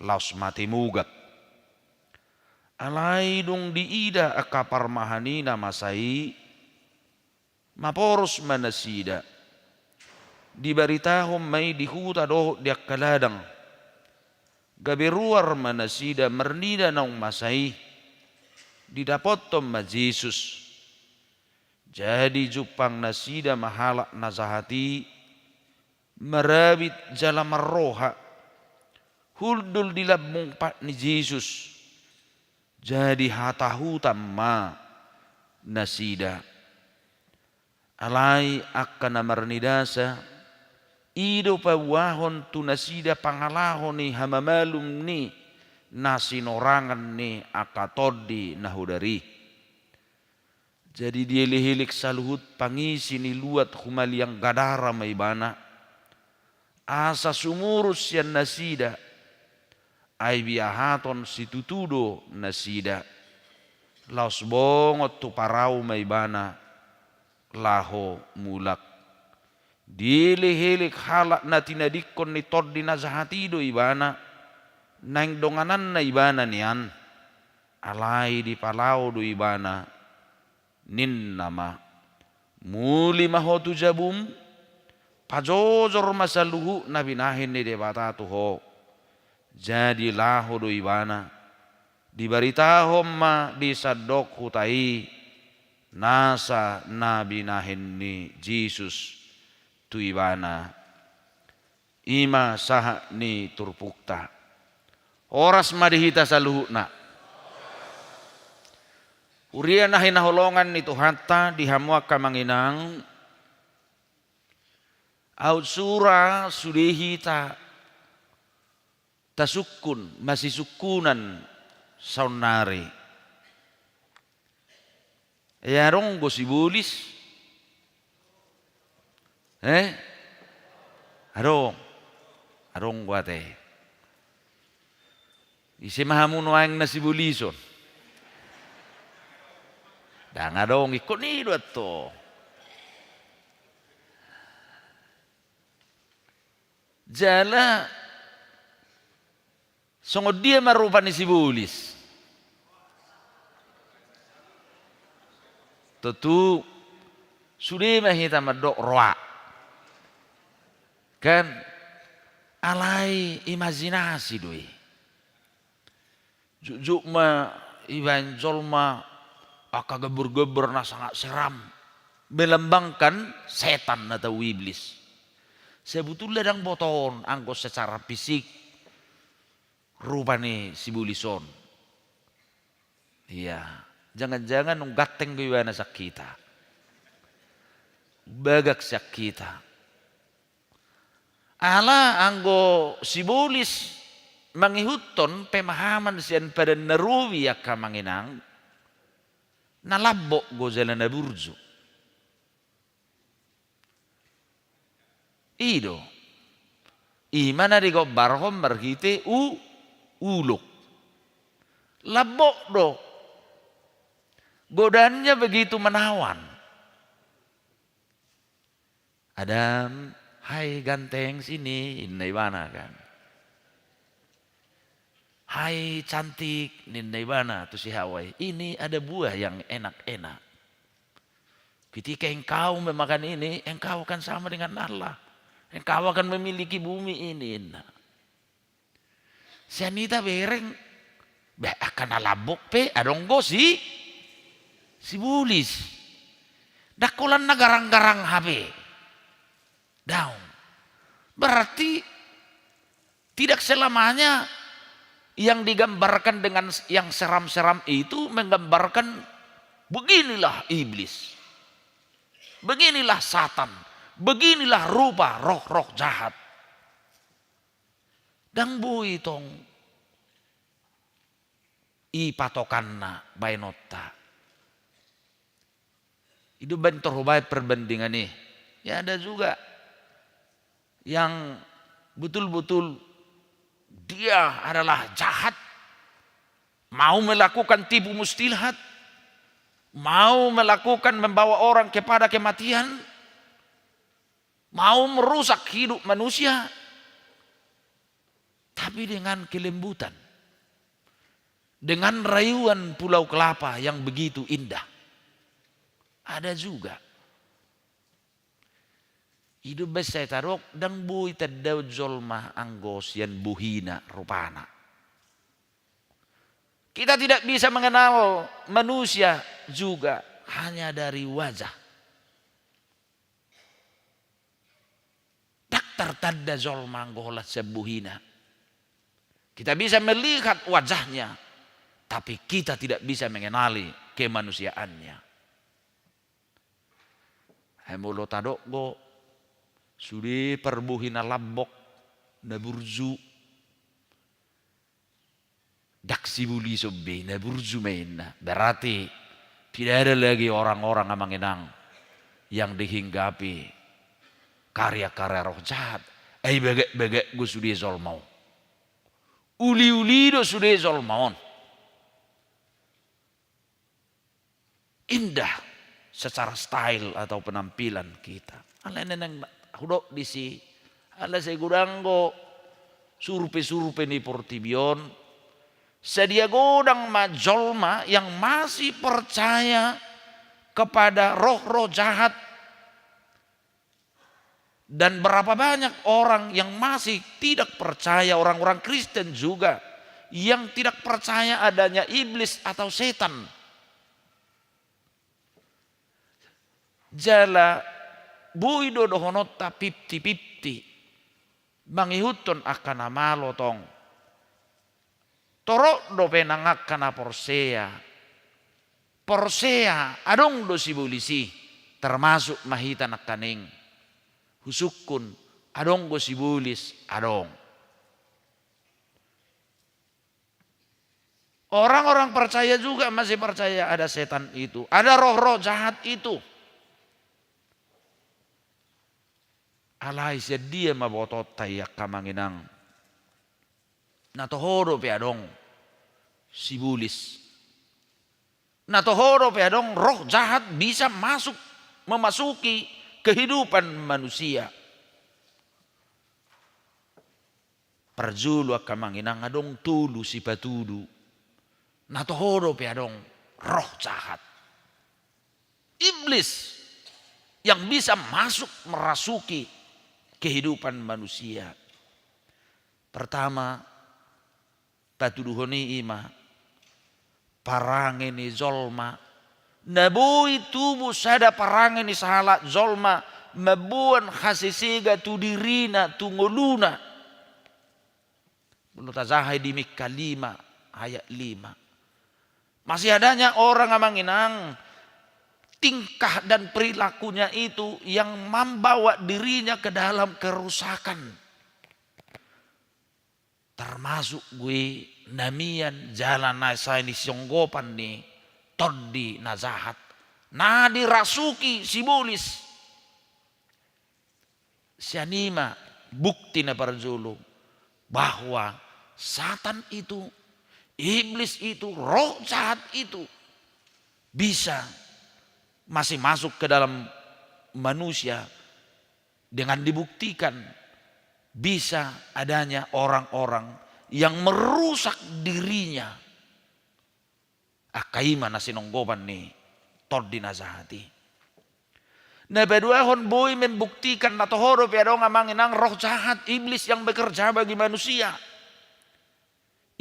laos mate mugak. Alai dung diida angka parmahan i na masa i, maporos ma nasida. Dibaritahon ma i di huta dohot di angka ladang. Gabe ruar ma nasida marnida naung masa i. Didapothon ma Jesus. Jadi jumpang nasida ma halak na jahat i, marabit jala marroha, hundul di lambung pat ni Jesus. Jadi hatahutan ma nasida. Alai angka na marnidasa, i do paboahon tu nasida pangalaho ni hamamalum ni na sinorangan ni angka tondi na hodar i. Jadi dielehelek saluhut pangisi ni luat humaliang Gadara ma ibana, asa sumurut sian nasida, ai biahaton situtu do nasida. Laos bongot tu parau ma ibana laho mulak. Dielehelek halak na tinadingkon ni tondi na jahat i do ibana, naeng dongananna ibana nian. Alai dipalao do ibana, ninna ma: Muli ma ho tu jabum, pajojor ma saluhut na binahen ni Debata tu ho. Jadi laho do ibana. Dibaritahon ma di sandok huta i nasa na binahen ni Jesus tu ibana, i ma sahat ni turpukta. Horas ma di hita saluhutna. Huria na hinaholongan ni Tuhanta, di hamu angka amang inang, aut sura sude hita tasungkun, masisungkunan saonnari. Ia adong do sibolis? Eh? Adong. Adong do ate. Ise ma hamu nuaeng na sibolison? Ndang adong, ingkon i do antong. Jala songon dia ma rupa ni sibolis? Tontu sude ma hita mandok roa. Kan? Alai imajinasi do i. Jotjot ma ibaen jolma angka gambar-gambar na sangat seram, melambangkan setan atau iblis. Sebetulna ndang botohon anggo secara fisik rupa ni sibolis on. Ia, jangan-jangan nunga ganteng do ibana sian hita. Bagak sian hita. Ala anggo sibolis mangihuthon pemahaman sian Padan na Robi, angka amang inang, na lambok do jala na burju. I do. I ma na digombarhon marhite u-, ulok. Lambok do. Godaannya begitu menawan. "Adam, hai ganteng, sini," ninna ibana kan. "Hai cantik," ninna ibana tu si Hawa i, "ini ada buah yang enak-enak. Ketika engkau memakan ini, engkau akan sama dengan Allah. Engkau akan memiliki bumi ini," ninna. Sian i tabereng, bah, angka na lambok pe adong do si, sibolis. Ndang holan na garang-garang hape. Daong. Berarti tidak selamanya yang digambarkan dengan yang seram-seram itu menggambarkan beginilah iblis. Beginilah satan. Beginilah rupa roh-roh jahat. Ndang boi tong i patokanna baenonta. I do umbaen tor hubaen perbandingan i. Ya, ada juga yang betul-betul dia adalah jahat, mau melakukan tipu muslihat, mau melakukan membawa orang kepada kematian, mau merusak hidup manusia, tapi dengan kelembutan, dengan rayuan pulau kelapa yang begitu indah. Ada juga. I do umbaen sai tadok, ndang boi tandaon jolma anggo sian bohina, rupana. Kita tidak bisa mengenal manusia juga hanya dari wajah. Ndang tartanda jolma anggo holan sian bohina. Kita bisa melihat wajahnya, tapi kita tidak bisa mengenali kemanusiaannya. Ai molo tadok do, sude parbohi na lambok, na burju, ndang sibolison be, na burju ma inna. Berarti tidak ada lagi orang-orang, amang inang, yang dihinggapi karya-karya roh jahat. Ai bagak-bagak do sude jolma on. Uli-uli do sude jolma on. Indah secara style atau penampilan kita. Alai na naeng hudok disi, ala sai godang do survei-survei ni portibi on, sadia godang ma jolma yang masih percaya kepada roh-roh jahat. Dan berapa banyak orang yang masih tidak percaya, orang-orang Kristen juga, yang tidak percaya adanya iblis atau setan. Jala boi do dohononta fifty fifty, mangihuthon angka na malo tong. Torop dope nang angka na porsea. Porsea, adong do sibolis i, termasuk ma hita nangkaning. Husungkun, adong do sibolis, adong. Orang-orang percaya juga masih percaya ada setan itu, ada roh-roh jahat itu. Alai sian dia ma botoonta i, angka amang inang? Na toho dope adong sibolis. Na toho dope adong roh jahat bisa masuk, memasuki kehidupan manusia. Parjolo, angka amang inang, adong tolu sipatudu. Na toho dope adong roh jahat, iblis, yang bisa masuk merasuki kehidupan manusia. Pertama, patuduhon i ima parange ni jolma. Na boi tubu sada parange ni sahalak jolma mamboan hasesega tu dirina, tu ngoluna. Molo tajaha i di Mikha lima ayat lima. Masih adanya orang, amang inang, tingkah dan perilakunya itu yang membawa dirinya ke dalam kerusakan. Termasuk do i na mian jala na sai ni sionggopan ni tondi na jahat, na dirasuki sibolis. Sian i ma bukti na parjolo bahwa Satan itu, iblis itu, roh jahat itu bisa masih masuk ke dalam manusia dengan dibuktikan bisa adanya orang-orang yang merusak dirinya. Angka i ma na sinonggopan ni tondi na jahat i. Na paduahon, boi membuktikan na toho dope adong, amang inang, roh jahat, iblis yang bekerja bagi manusia.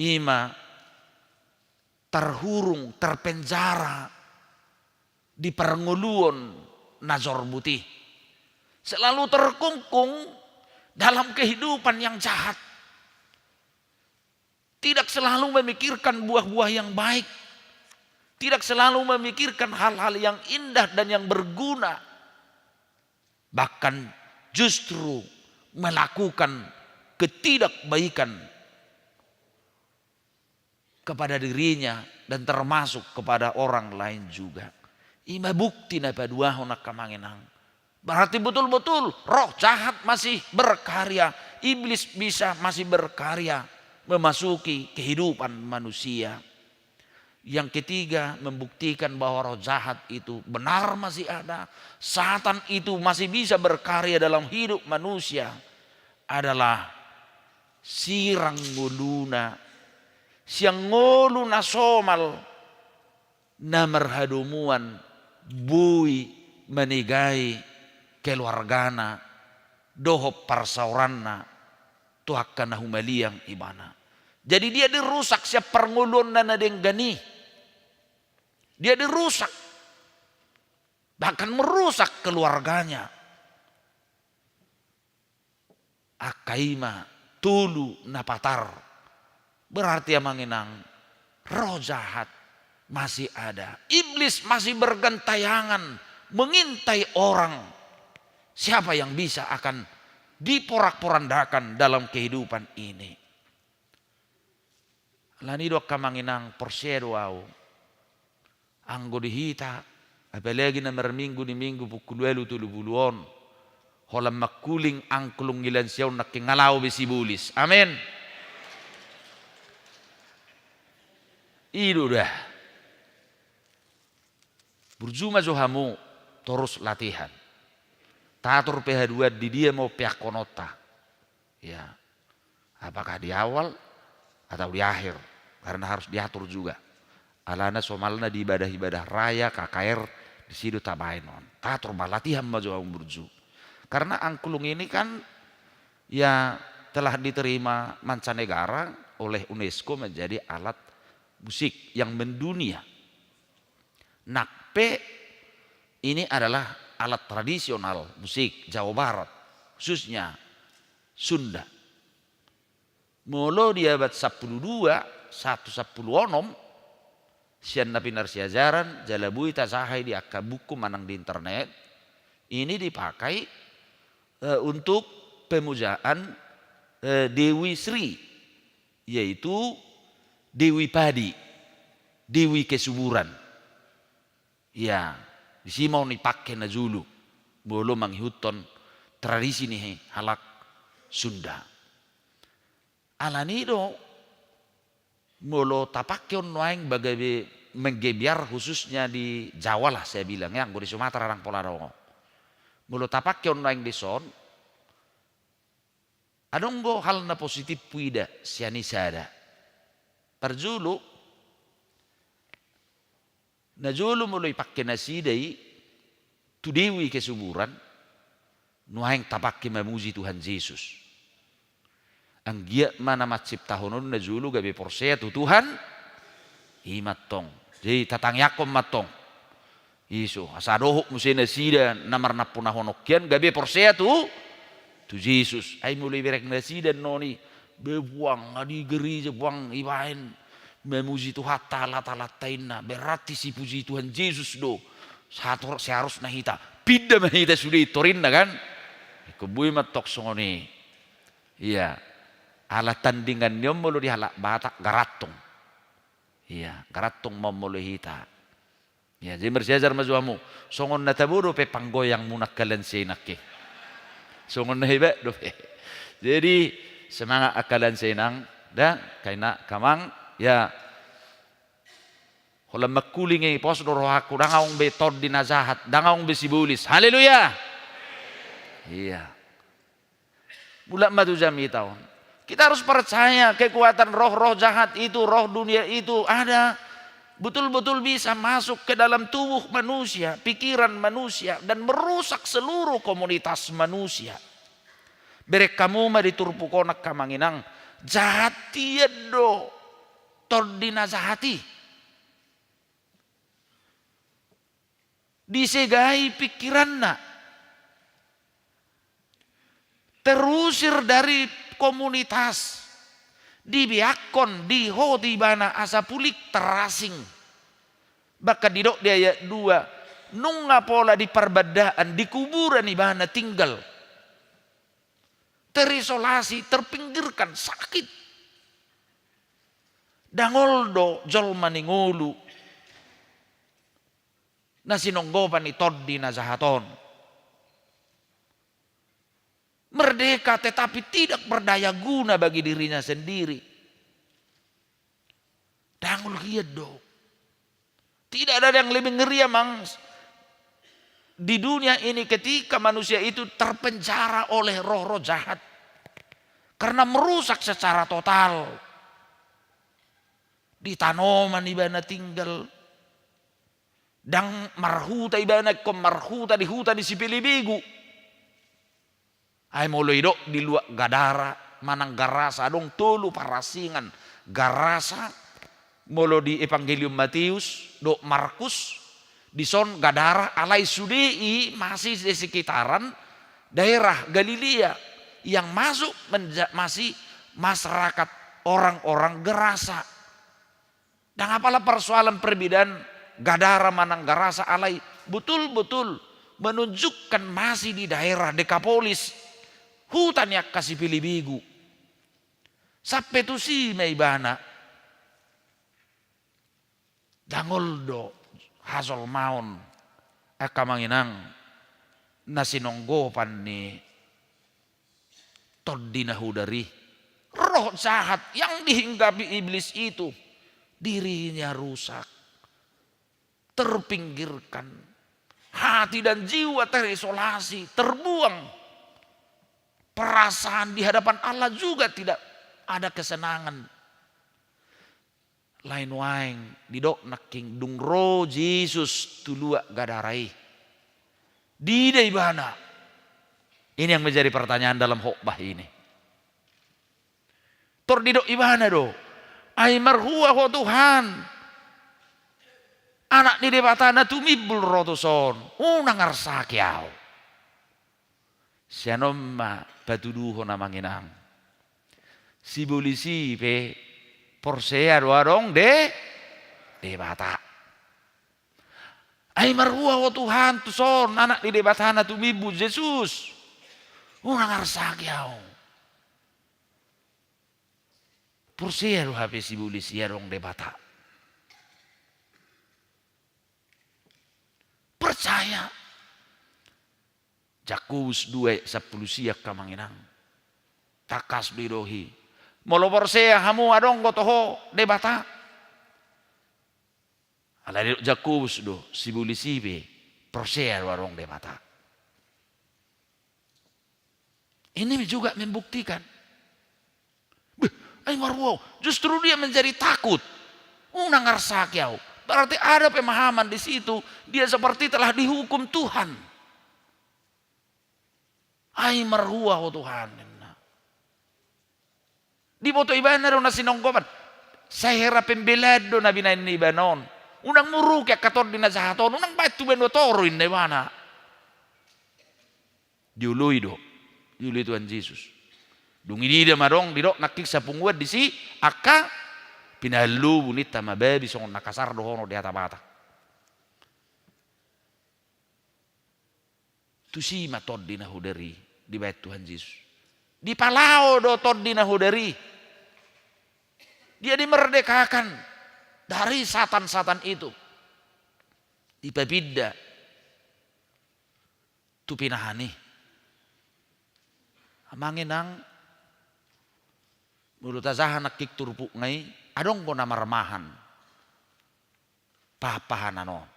I ma terhurung, terpenjara di parngoluon na jorbut i. Selalu terkungkung dalam kehidupan yang jahat. Tidak selalu memikirkan buah-buah yang baik. Tidak selalu memikirkan hal-hal yang indah dan yang berguna. Bahkan justru melakukan ketidakbaikan kepada dirinya dan termasuk kepada orang lain juga. I ma bukti na paduahon, angka amang inang. Berarti betul-betul roh jahat masih berkarya, iblis bisa masih berkarya memasuki kehidupan manusia. Yang ketiga, membuktikan bahwa roh jahat itu benar masih ada, Satan itu masih bisa berkarya dalam hidup manusia, adalah sirang ngoluna, sian ngolu na somal, na marhadomuan boi manegai keluargana dohot parsaoranna tu angka na humaliang ibana. Jadi dia dirusak sian parngoluonna na denggan i. Dia dirusak. Bahkan merusak keluarganya. Angka i ma tolu na patar. Berarti, amang inang, roh jahat masih ada. Iblis masih bergentayangan mengintai orang. Siapa yang bisa akan diporak-porandakan dalam kehidupan ini? Alani i do, angka amang inang, porsea do ahu. Anggo di hita, apalagi na marminggu di Minggu pukul ualu tolu pulu on, holan mangkuling angklung ni lansia on nangkin nga laho be sibolis. Amen. I do da. Burju ma jo hamu, torus latihan. Tator pe haduan, di dia ma peakkononta. Ya. Apakah di awal atau di akhir? Karena harus diatur juga. Alana somalna di ibadah-ibadah raya, K K R, disi do tabaen on. Tator ma, latihan ma jo hamu burju. Karena angklung ini kan, ya, telah diterima mancanegara, oleh UNESCO menjadi alat musik yang mendunia. Nang pe ini adalah alat tradisional musik Jawa Barat, khususnya Sunda. Molo di abad sampulu dua, satu sampulu onom, sian na pinarsiajaran, jala boi tajaha i di angka buku manang di internet, ini dipakai, eh, untuk pemujaan, eh, Dewi Sri, yaitu Dewi Padi, Dewi Kesuburan. Ia, disi ma on dipake na jolo, molo mangihuthon tradisi ni halak Sunda. Alani do, molo tapake on nuaeng gabe menggebyar khususnya di Jawa lah saya bilang ya, anggo di Sumatera ndang pola adong. Molo tapake on nuaeng dison, adong do hal na positif huida sian i sada. Parjolo, na jolo molo ipake nasida i tu Dewi Kesuburan, nuaeng tapake mamuji Tuhan Jesus. Anggiat ma na manciptahon on na jolo gabe porsea tu Tuhan i ma antong. Jadi tatangiangkon ma antong. Iso, asa dohot muse nasida na marnampunahononki an gabe porsea tu, tu Jesus. Ai molo ibereng nasida annon i, be puang, nga di gereja puang ibaen mamuji Tuhanta, alat-alatta inna, berarti sipuji Tuhan Jesus do. Sator, seharusna hita pinda ma hita sude i torinna kan. Ingkon boi ma antong songon i. Ia, ala tandingan ni on molo di halak Batak garantong. Ia, garantong ma on molo hita. Ia, jadi marsiajar ma jo hamu. Songon na tabo dope panggoyangmuna angka lansia inang i. Songon na hebat dope. Jadi semangat angka lansia inang, da, angka ina, angka amang, ia. Holan mangkuling i, pos do rohangku, ndang adong be tondi na jahat, ndang adong be sibolis. Haleluya. Ia. Mulak ma tu jamita on. Kita harus percaya kekuatan roh-roh jahat itu, roh dunia itu ada. Betul-betul bisa masuk ke dalam tubuh manusia, pikiran manusia, dan merusak seluruh komunitas manusia. Bereng hamu ma di turpuk on angka amang inang, jahat hian do tondi na jahat i. Disegai pikiranna. Terusir dari komunitas. Dibiakkon, dihot ibana asa pulik terasing. Bahkan didok di ayat dua, nunga pola di parbandaan, di kuburan ibana tinggal. Terisolasi, terpinggirkan, sakit. Dangol do jolma ni ngolu na sinonggopan ni tondi na jahat on. Merdeka tetapi tidak berdaya guna bagi dirinya sendiri. Dangol hian do. Tidak ada yang lebih ngeri, amang, di dunia ini ketika manusia itu terpenjara oleh roh-roh jahat. Karena merusak secara total. Di tanoman ibana tinggal. Ndang marhuta ibana, ingkon marhuta di huta ni sipelebegu. Ai molo idok di luat Gadara manang Garasa, adong tolu parasingan. Garasa, molo di Evangelium Mateus dohot Markus, dison Gadara, alai sude i masih di sekitaran daerah Galilea yang masuk menja-, masih masyarakat orang-orang Gerasa. Ndang apala persoalan perbedaan Gadara manang Garasa, alai betul-betul menunjukkan masih di daerah Dekapolis, huta ni angka sipelebegu. Sampe tusi ma ibana. Dangol do hajolmaon angka amang inang na sinonggopan ni tondi na hudar i. Roh jahat yang dihinggapi iblis itu, dirinya rusak, terpinggirkan. Hati dan jiwa terisolasi, terbuang. Perasaan di hadapan Allah juga tidak ada kesenangan. Alai nuaeng didok nangkin dung ro Jesus tu luat Gadara i, diida ibana? Ini yang menjadi pertanyaan dalam khotbah ini. Tor didok ibana do, "Ai marhua ho Tuhan, Anak ni Debata na tumimbul ro tuson, unang arsaki ahu." Sian on ma patuduhon, amang inang. Sibolis i pe porsea do adong De-, Debata. "Ai marhua ho Tuhan tuson, Anak ni Debata na tumimbul, Jesus, unang arsaki ahu." Porsea do hape sibolis i adong Debata. Percaya. Jakobus dua sampulu sia, angka amang inang. Tangkas do idohi. Molo porsea hamu adong do toho Debata. Alai didok Jakobus do, sibolis i pe porsea do adong Debata. Ini juga membuktikan. Beh, ai marhua ho. Justru dia menjadi takut. Unang arsaki ahu. Berarti ada pemahaman di situ, dia seperti telah dihukum Tuhan. "Ai marhua ho Tuhan," ninna. Diboto ibana do na sinonggopan. Sai hera pembelaan do na binaen ni ibana on. "Unang muruki angka tondi na jahat on, unang baen tu banua toru," ninna ibana. Dioloi do, dioloi Tuhan Jesus. Dung i diida ma adong didok nangkin sapunguan disi, angka pinahan lobu ninta ma, babi songon na kasar dohonon di hata Batak. Tusi ma tondi na hodar i dibaen Tuhan Jesus. Dipalao do tondi na hodar i. Dia dimerdekakan dari satan-satan itu. Dipapinda tu pinahan i. Amang inang, molo tajaha nangkin turpukna i, adong do na marmahan pahan-pahanan on.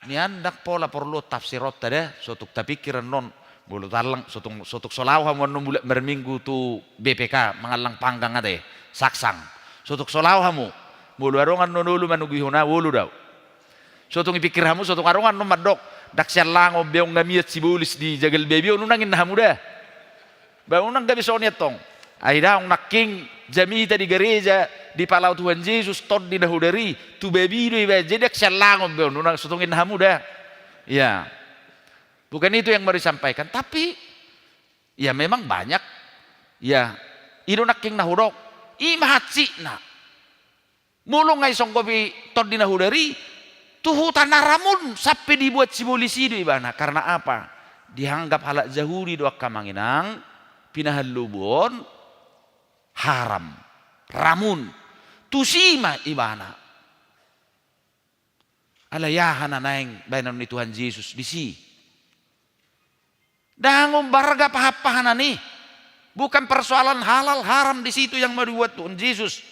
Nian ndang pola porlu tafsironta da, so tung tapingkir annon, molo tallang, so tung, so tung so laho hamu annon mulak marminggu tu B P K, mangallang panggang ate, saksang. So tung so laho hamu, molo adong annon olo manungguhon au, olo do au. So tung ipingkir hamu, so tung adong annon mandok, ndang sian langon be on ngamian sibolis di jagal babi on, unang inna hamu da. Ba unang gabe songon i antong. Ai daong nangkin jamita di gareja, dipalao Tuhan Jesus tondi na hodar i, tu babi do ibaen, jadi ndang sian langon be on, unang, so tung inna hamu da. Ya. Bukan itu yang mau disampaikan, tapi ya memang banyak. Ya, i do nangkin na hudok. I ma hansikna. Molo nga disonggopi tondi na hodar i, tu huta na ramun sampe dibuat sibolis i do ibana. Karena apa? Dianggap halak Jahudi do, angka amang inang, pinahan lobu on haram, ramun. Tusi ma ibana. Alai aha na naeng baenon ni Tuhan Jesus disi? Ndang ummarga pahan-pahanan i. Bukan persoalan halal haram di situ yang mau dibuat Tuhan Jesus.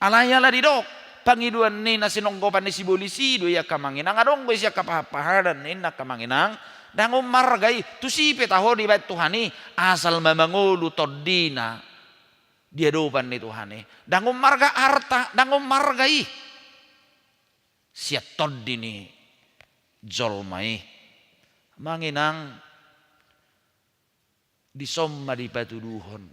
Alai ala didok, pangidoan ni na sinonggopan ni sibolis i do i, angka amang inang, adong do isi angka pahan-pahanan ninna, angka amang inang, ndang ummarga i, tusi pe taho dibaen Tuhan i, asal ma mangolu tondina di adopan ni Tuhan i. Ndang ummarga arta, ndang ummarga i. Sian tondi ni jolma i. Amang inang, dison ma dipatuduhon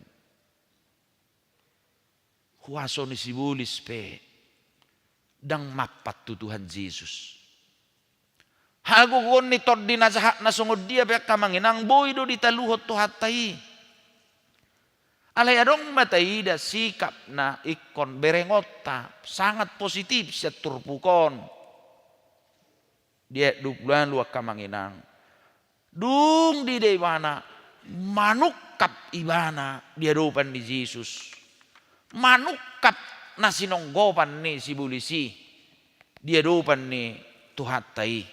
huaso ni sibolis pe ndang mampan tu Tuhan Jesus. Hagogoon ni tondi na jahat na songon dia pe, angka amang inang, boi do ditaluhon Tuhanta i. Alai adong ma taida sikap na ingkon berengonta, sangat positif sian turpuk on. Di ayat dua puluh ualu, angka amang inang, dung diida ibana, manungkap ibana di adopan ni Jesus. Manungkap na sinonggopan ni sibolis i di adopan ni Tuhanta i.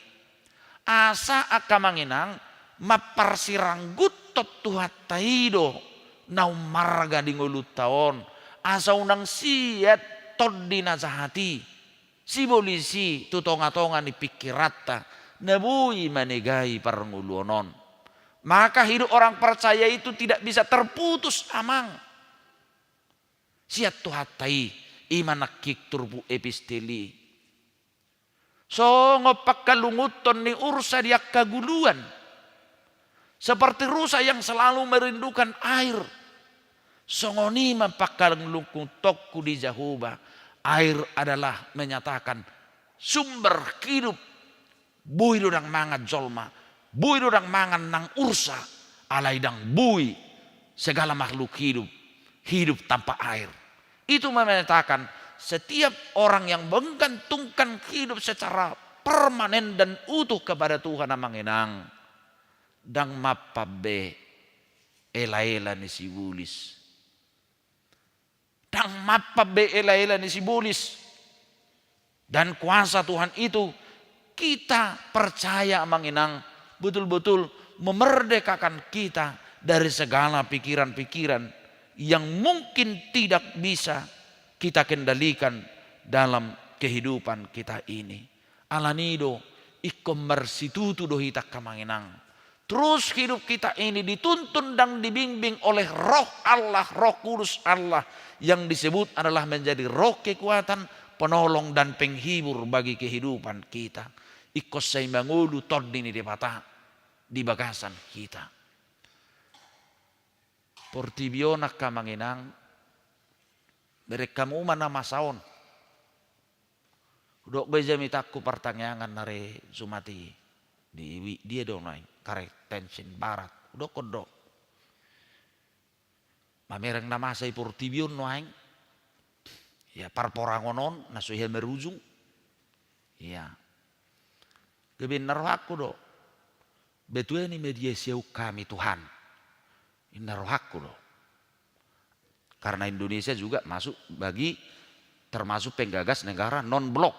Asa, angka amang inang, mamparsiranggutton Tuhanta i do na ummarga di ngolunta on, asa unang siat tondi na jahat i, sibolis i, tu tonga-tonga ni pingkiranta, na boi manegai parngoluon on. Maka hidup orang percaya itu tidak bisa terputus, amang. Sian Tuhanta i, i ma nangkin turpuk epistel i. Songon pangkalungunton ni ursa di angka guluan. Seperti rusa yang selalu merindukan air. Songon i ma pangkalungkungkonku di Jahowa. Air adalah menyatakan sumber hidup. Boi do ndang mangan jolma, boi do ndang mangan nang ursa, alai ndang boi segala makhluk hidup hidup tanpa air. Itu menyatakan setiap orang yang menggantungkan hidup secara permanen dan utuh kepada Tuhan, amang inang, ndang mampan be elaela ni sibolis. Ndang mampan be elaela ni sibolis. Dan kuasa Tuhan itu, kita percaya, amang inang, betul-betul memerdekakan kita dari segala pikiran-pikiran yang mungkin tidak bisa kita kendalikan dalam kehidupan kita ini. Alani do, ingkon marsitutu do hita, amang inang. Terus hidup kita ini dituntun dan dibimbing oleh Roh Allah, Roh Kudus Allah, yang disebut adalah menjadi roh kekuatan, penolong dan penghibur bagi kehidupan kita. Ingkon sai mangolu Tondi ni Debata di bagasan hita. Portibi on, angka amang inang, bereng hamu ma na masa on. Hudok be jamitangku partangiangan na ro Jumat i, di wi-, dia do nuaeng, karet tensin barat. Hudokkon do. Mamereng na masa i portibi on nuaeng. Ia, parporangon on na so hea marujung. Ia. Gabe ninna rohangku do. Batu ni media siauk kami, Tuhan. Ninna rohangku do. Karena Indonesia juga masuk bagi, termasuk penggagas negara non-blok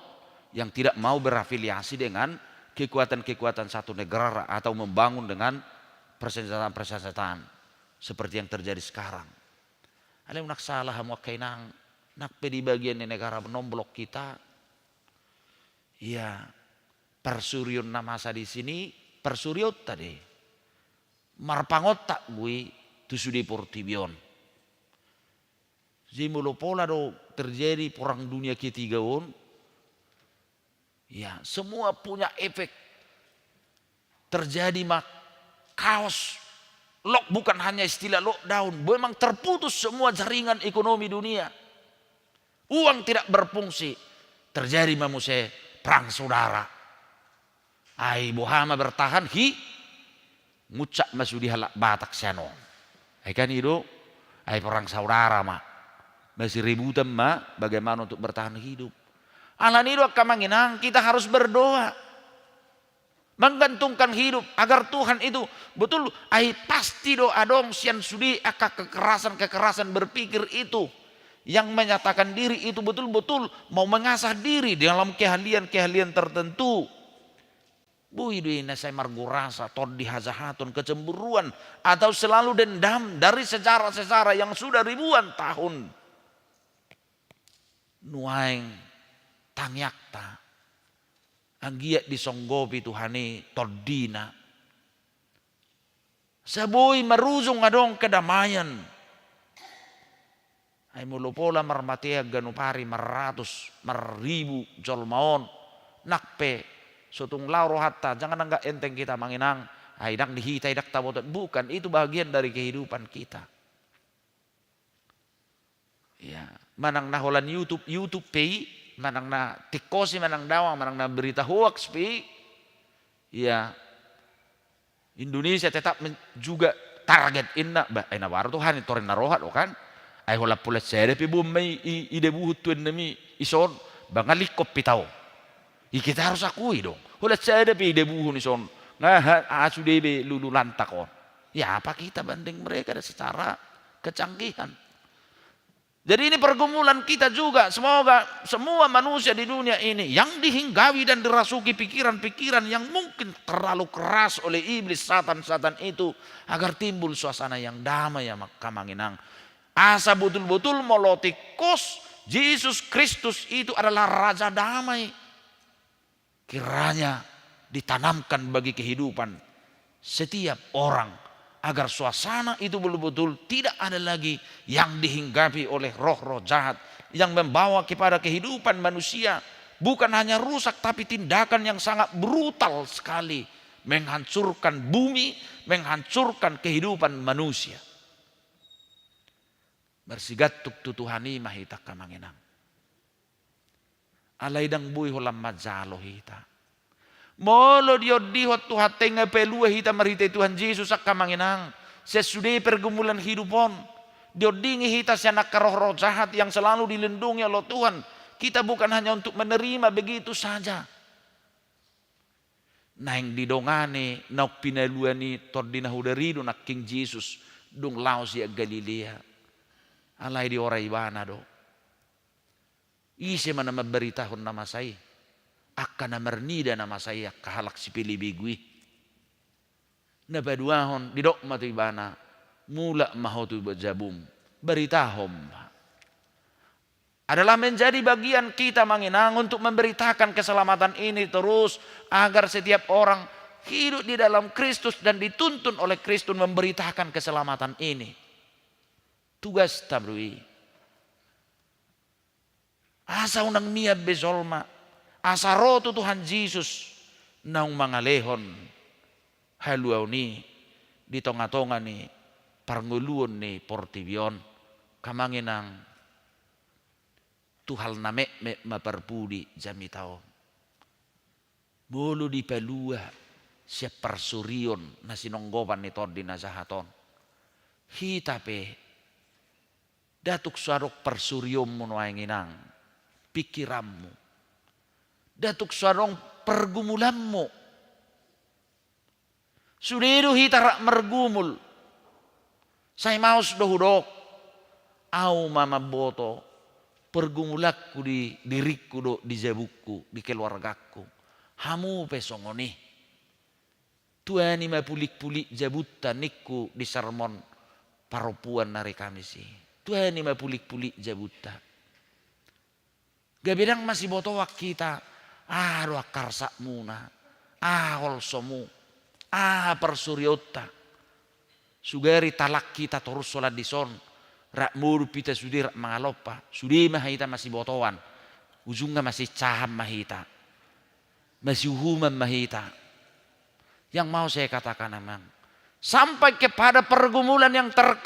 yang tidak mau berafiliasi dengan kekuatan-kekuatan satu negara atau membangun dengan persenjataan-persenjataan seperti yang terjadi sekarang. Alai ndang salah hamu, angka inang, nang pe di bagian ni negara non-blok kita, ia, parsurion na masa di sini, parsurionta do i. Marpangontak do i tu sude portibi on. Jadi molo pola do terjadi perang dunia ketiga on, ya, semua punya efek. Terjadi ma chaos. Lock bukan hanya istilah lockdown, memang terputus semua jaringan ekonomi dunia. Uang tidak berfungsi, terjadi ma muse perang saudara. Ai boha ma bertahan hi-, muncak ma sude halak Batak sian on. Ai kan i do, ai perang saudara ma. Masih rebutan ma bagaimana untuk bertahan hidup. Alani do, angka amang inang, kita harus berdoa. Menggantungkan hidup agar Tuhan itu betul, ai pasti do adong sian sude angka kekerasan-kekerasan berpikir itu yang menyatakan diri itu betul-betul mau mengasah diri dalam keahlian-keahlian tertentu. Boi do i na sai margurasa tondi hajahaton, kecemburuan, atau selalu dendam dari sejarah-sejarah yang sudah ribuan tahun. Nuaeng tangiangta, anggiat disonggopi Tuhan i tondina. Asa boi marujung adong kedamaian. Ai molo pola marmatean ganup ari marratus, marribu jolma on, nang pe so tung laho rohanta, jangan anggap enteng hita, amang inang, ai ndang di hita i ndang taboto, bukan, itu bagian dari kehidupan kita. Ya, manang na holan YouTube, YouTube pe i, manang na tingkosi, manang dawang, manang na berita hoax pe i. Ya, Indonesia tetap men-, juga target inna, bah, ai na baru Tuhan i, torin na roha do kan. Ai holan pola sada pe bom ma i, i, idabuhon tu ennami i son, ba nga lingkop hita on. I kita harus akui dong. Holan sada pe idabuhon i son, nga ha-, ha sude be lulu lantak on. Ya, apa kita banding mereka secara kecanggihan? Jadi ini pergumulan kita juga. Semoga semua manusia di dunia ini yang dihinggapi dan dirasuki pikiran-pikiran yang mungkin terlalu keras oleh iblis, satan-satan itu, agar timbul suasana yang damai, ya, angka amang inang. Asa betul-betul molo tingkos, Jesus Kristus itu adalah Raja Damai. Kiranya ditanamkan bagi kehidupan setiap orang, agar suasana itu betul-betul tidak ada lagi yang dihinggapi oleh roh-roh jahat yang membawa kepada kehidupan manusia, bukan hanya rusak, tapi tindakan yang sangat brutal sekali, menghancurkan bumi, menghancurkan kehidupan manusia. Marsigantung tu Tuhan i ma hita angka amang inang. Alai ndang boi holan manjalo hita. Molo diondihon Tuhanta i nga palua hita marhite Tuhan Jesus angka amang inang, sian sude pergumulan hidup on, diondingi hita sian angka roh-roh jahat yang selalu dilindungi oleh Tuhan, kita bukan hanya untuk menerima begitu saja. Naeng didongani naung pinalua ni Tondi na Hudari do nangkin Jesus dung laho sian Galilea. Alai diora ibana do. Ise ma na mambaritahon na masa i? Angka na marnida na masa i, angka halak sipelebegu i. Na paduahon didok ma tu ibana, "Mulak ma ho tu jabum, baritahon ma." Adalah menjadi bagian kita amang inang untuk memberitakan keselamatan ini terus, agar setiap orang hidup di dalam Kristus dan dituntun oleh Kristus memberitakan keselamatan ini. Tugasta do i. Asa unang mian be jolma, asa ro tu Tuhan Jesus, naung mangalehon haluaon i di tonga-tonga ni parngoluon ni portibi on. Angka amang inang, tu hal na metmet ma parpudi jamita on. Molo dipalua sian parsorion na sinonggopan ni tondi na jahat on, hita pe nda tung so adong parsorionmu nuaeng inang, pikiranmu. Nda tung so adong pergumulanmu. Sude do hita rap margumul. Sai maos do hudok, au ma mamboto pergumulanku di diringku dohot di jabungku, di keluargangku. Hamu pe songon i. Tuani ma pulik-pulik jabunta ningku di sermon parompuan na ari Kamis i. Tuani ma pulik-pulik jabunta. Gabe ndang masibotoan hita, aha do angka arsakmuna, aha holsomu, aha parsorionta. Sugari talak hita torus holan dison, rap modom hita sude rap mangalompa, sude ma hita masibotoan, ujungna masiinsahan ma hita, masiuhuman ma hita. Yang mau saya katakan amang, sampai kepada pergumulan yang terkecil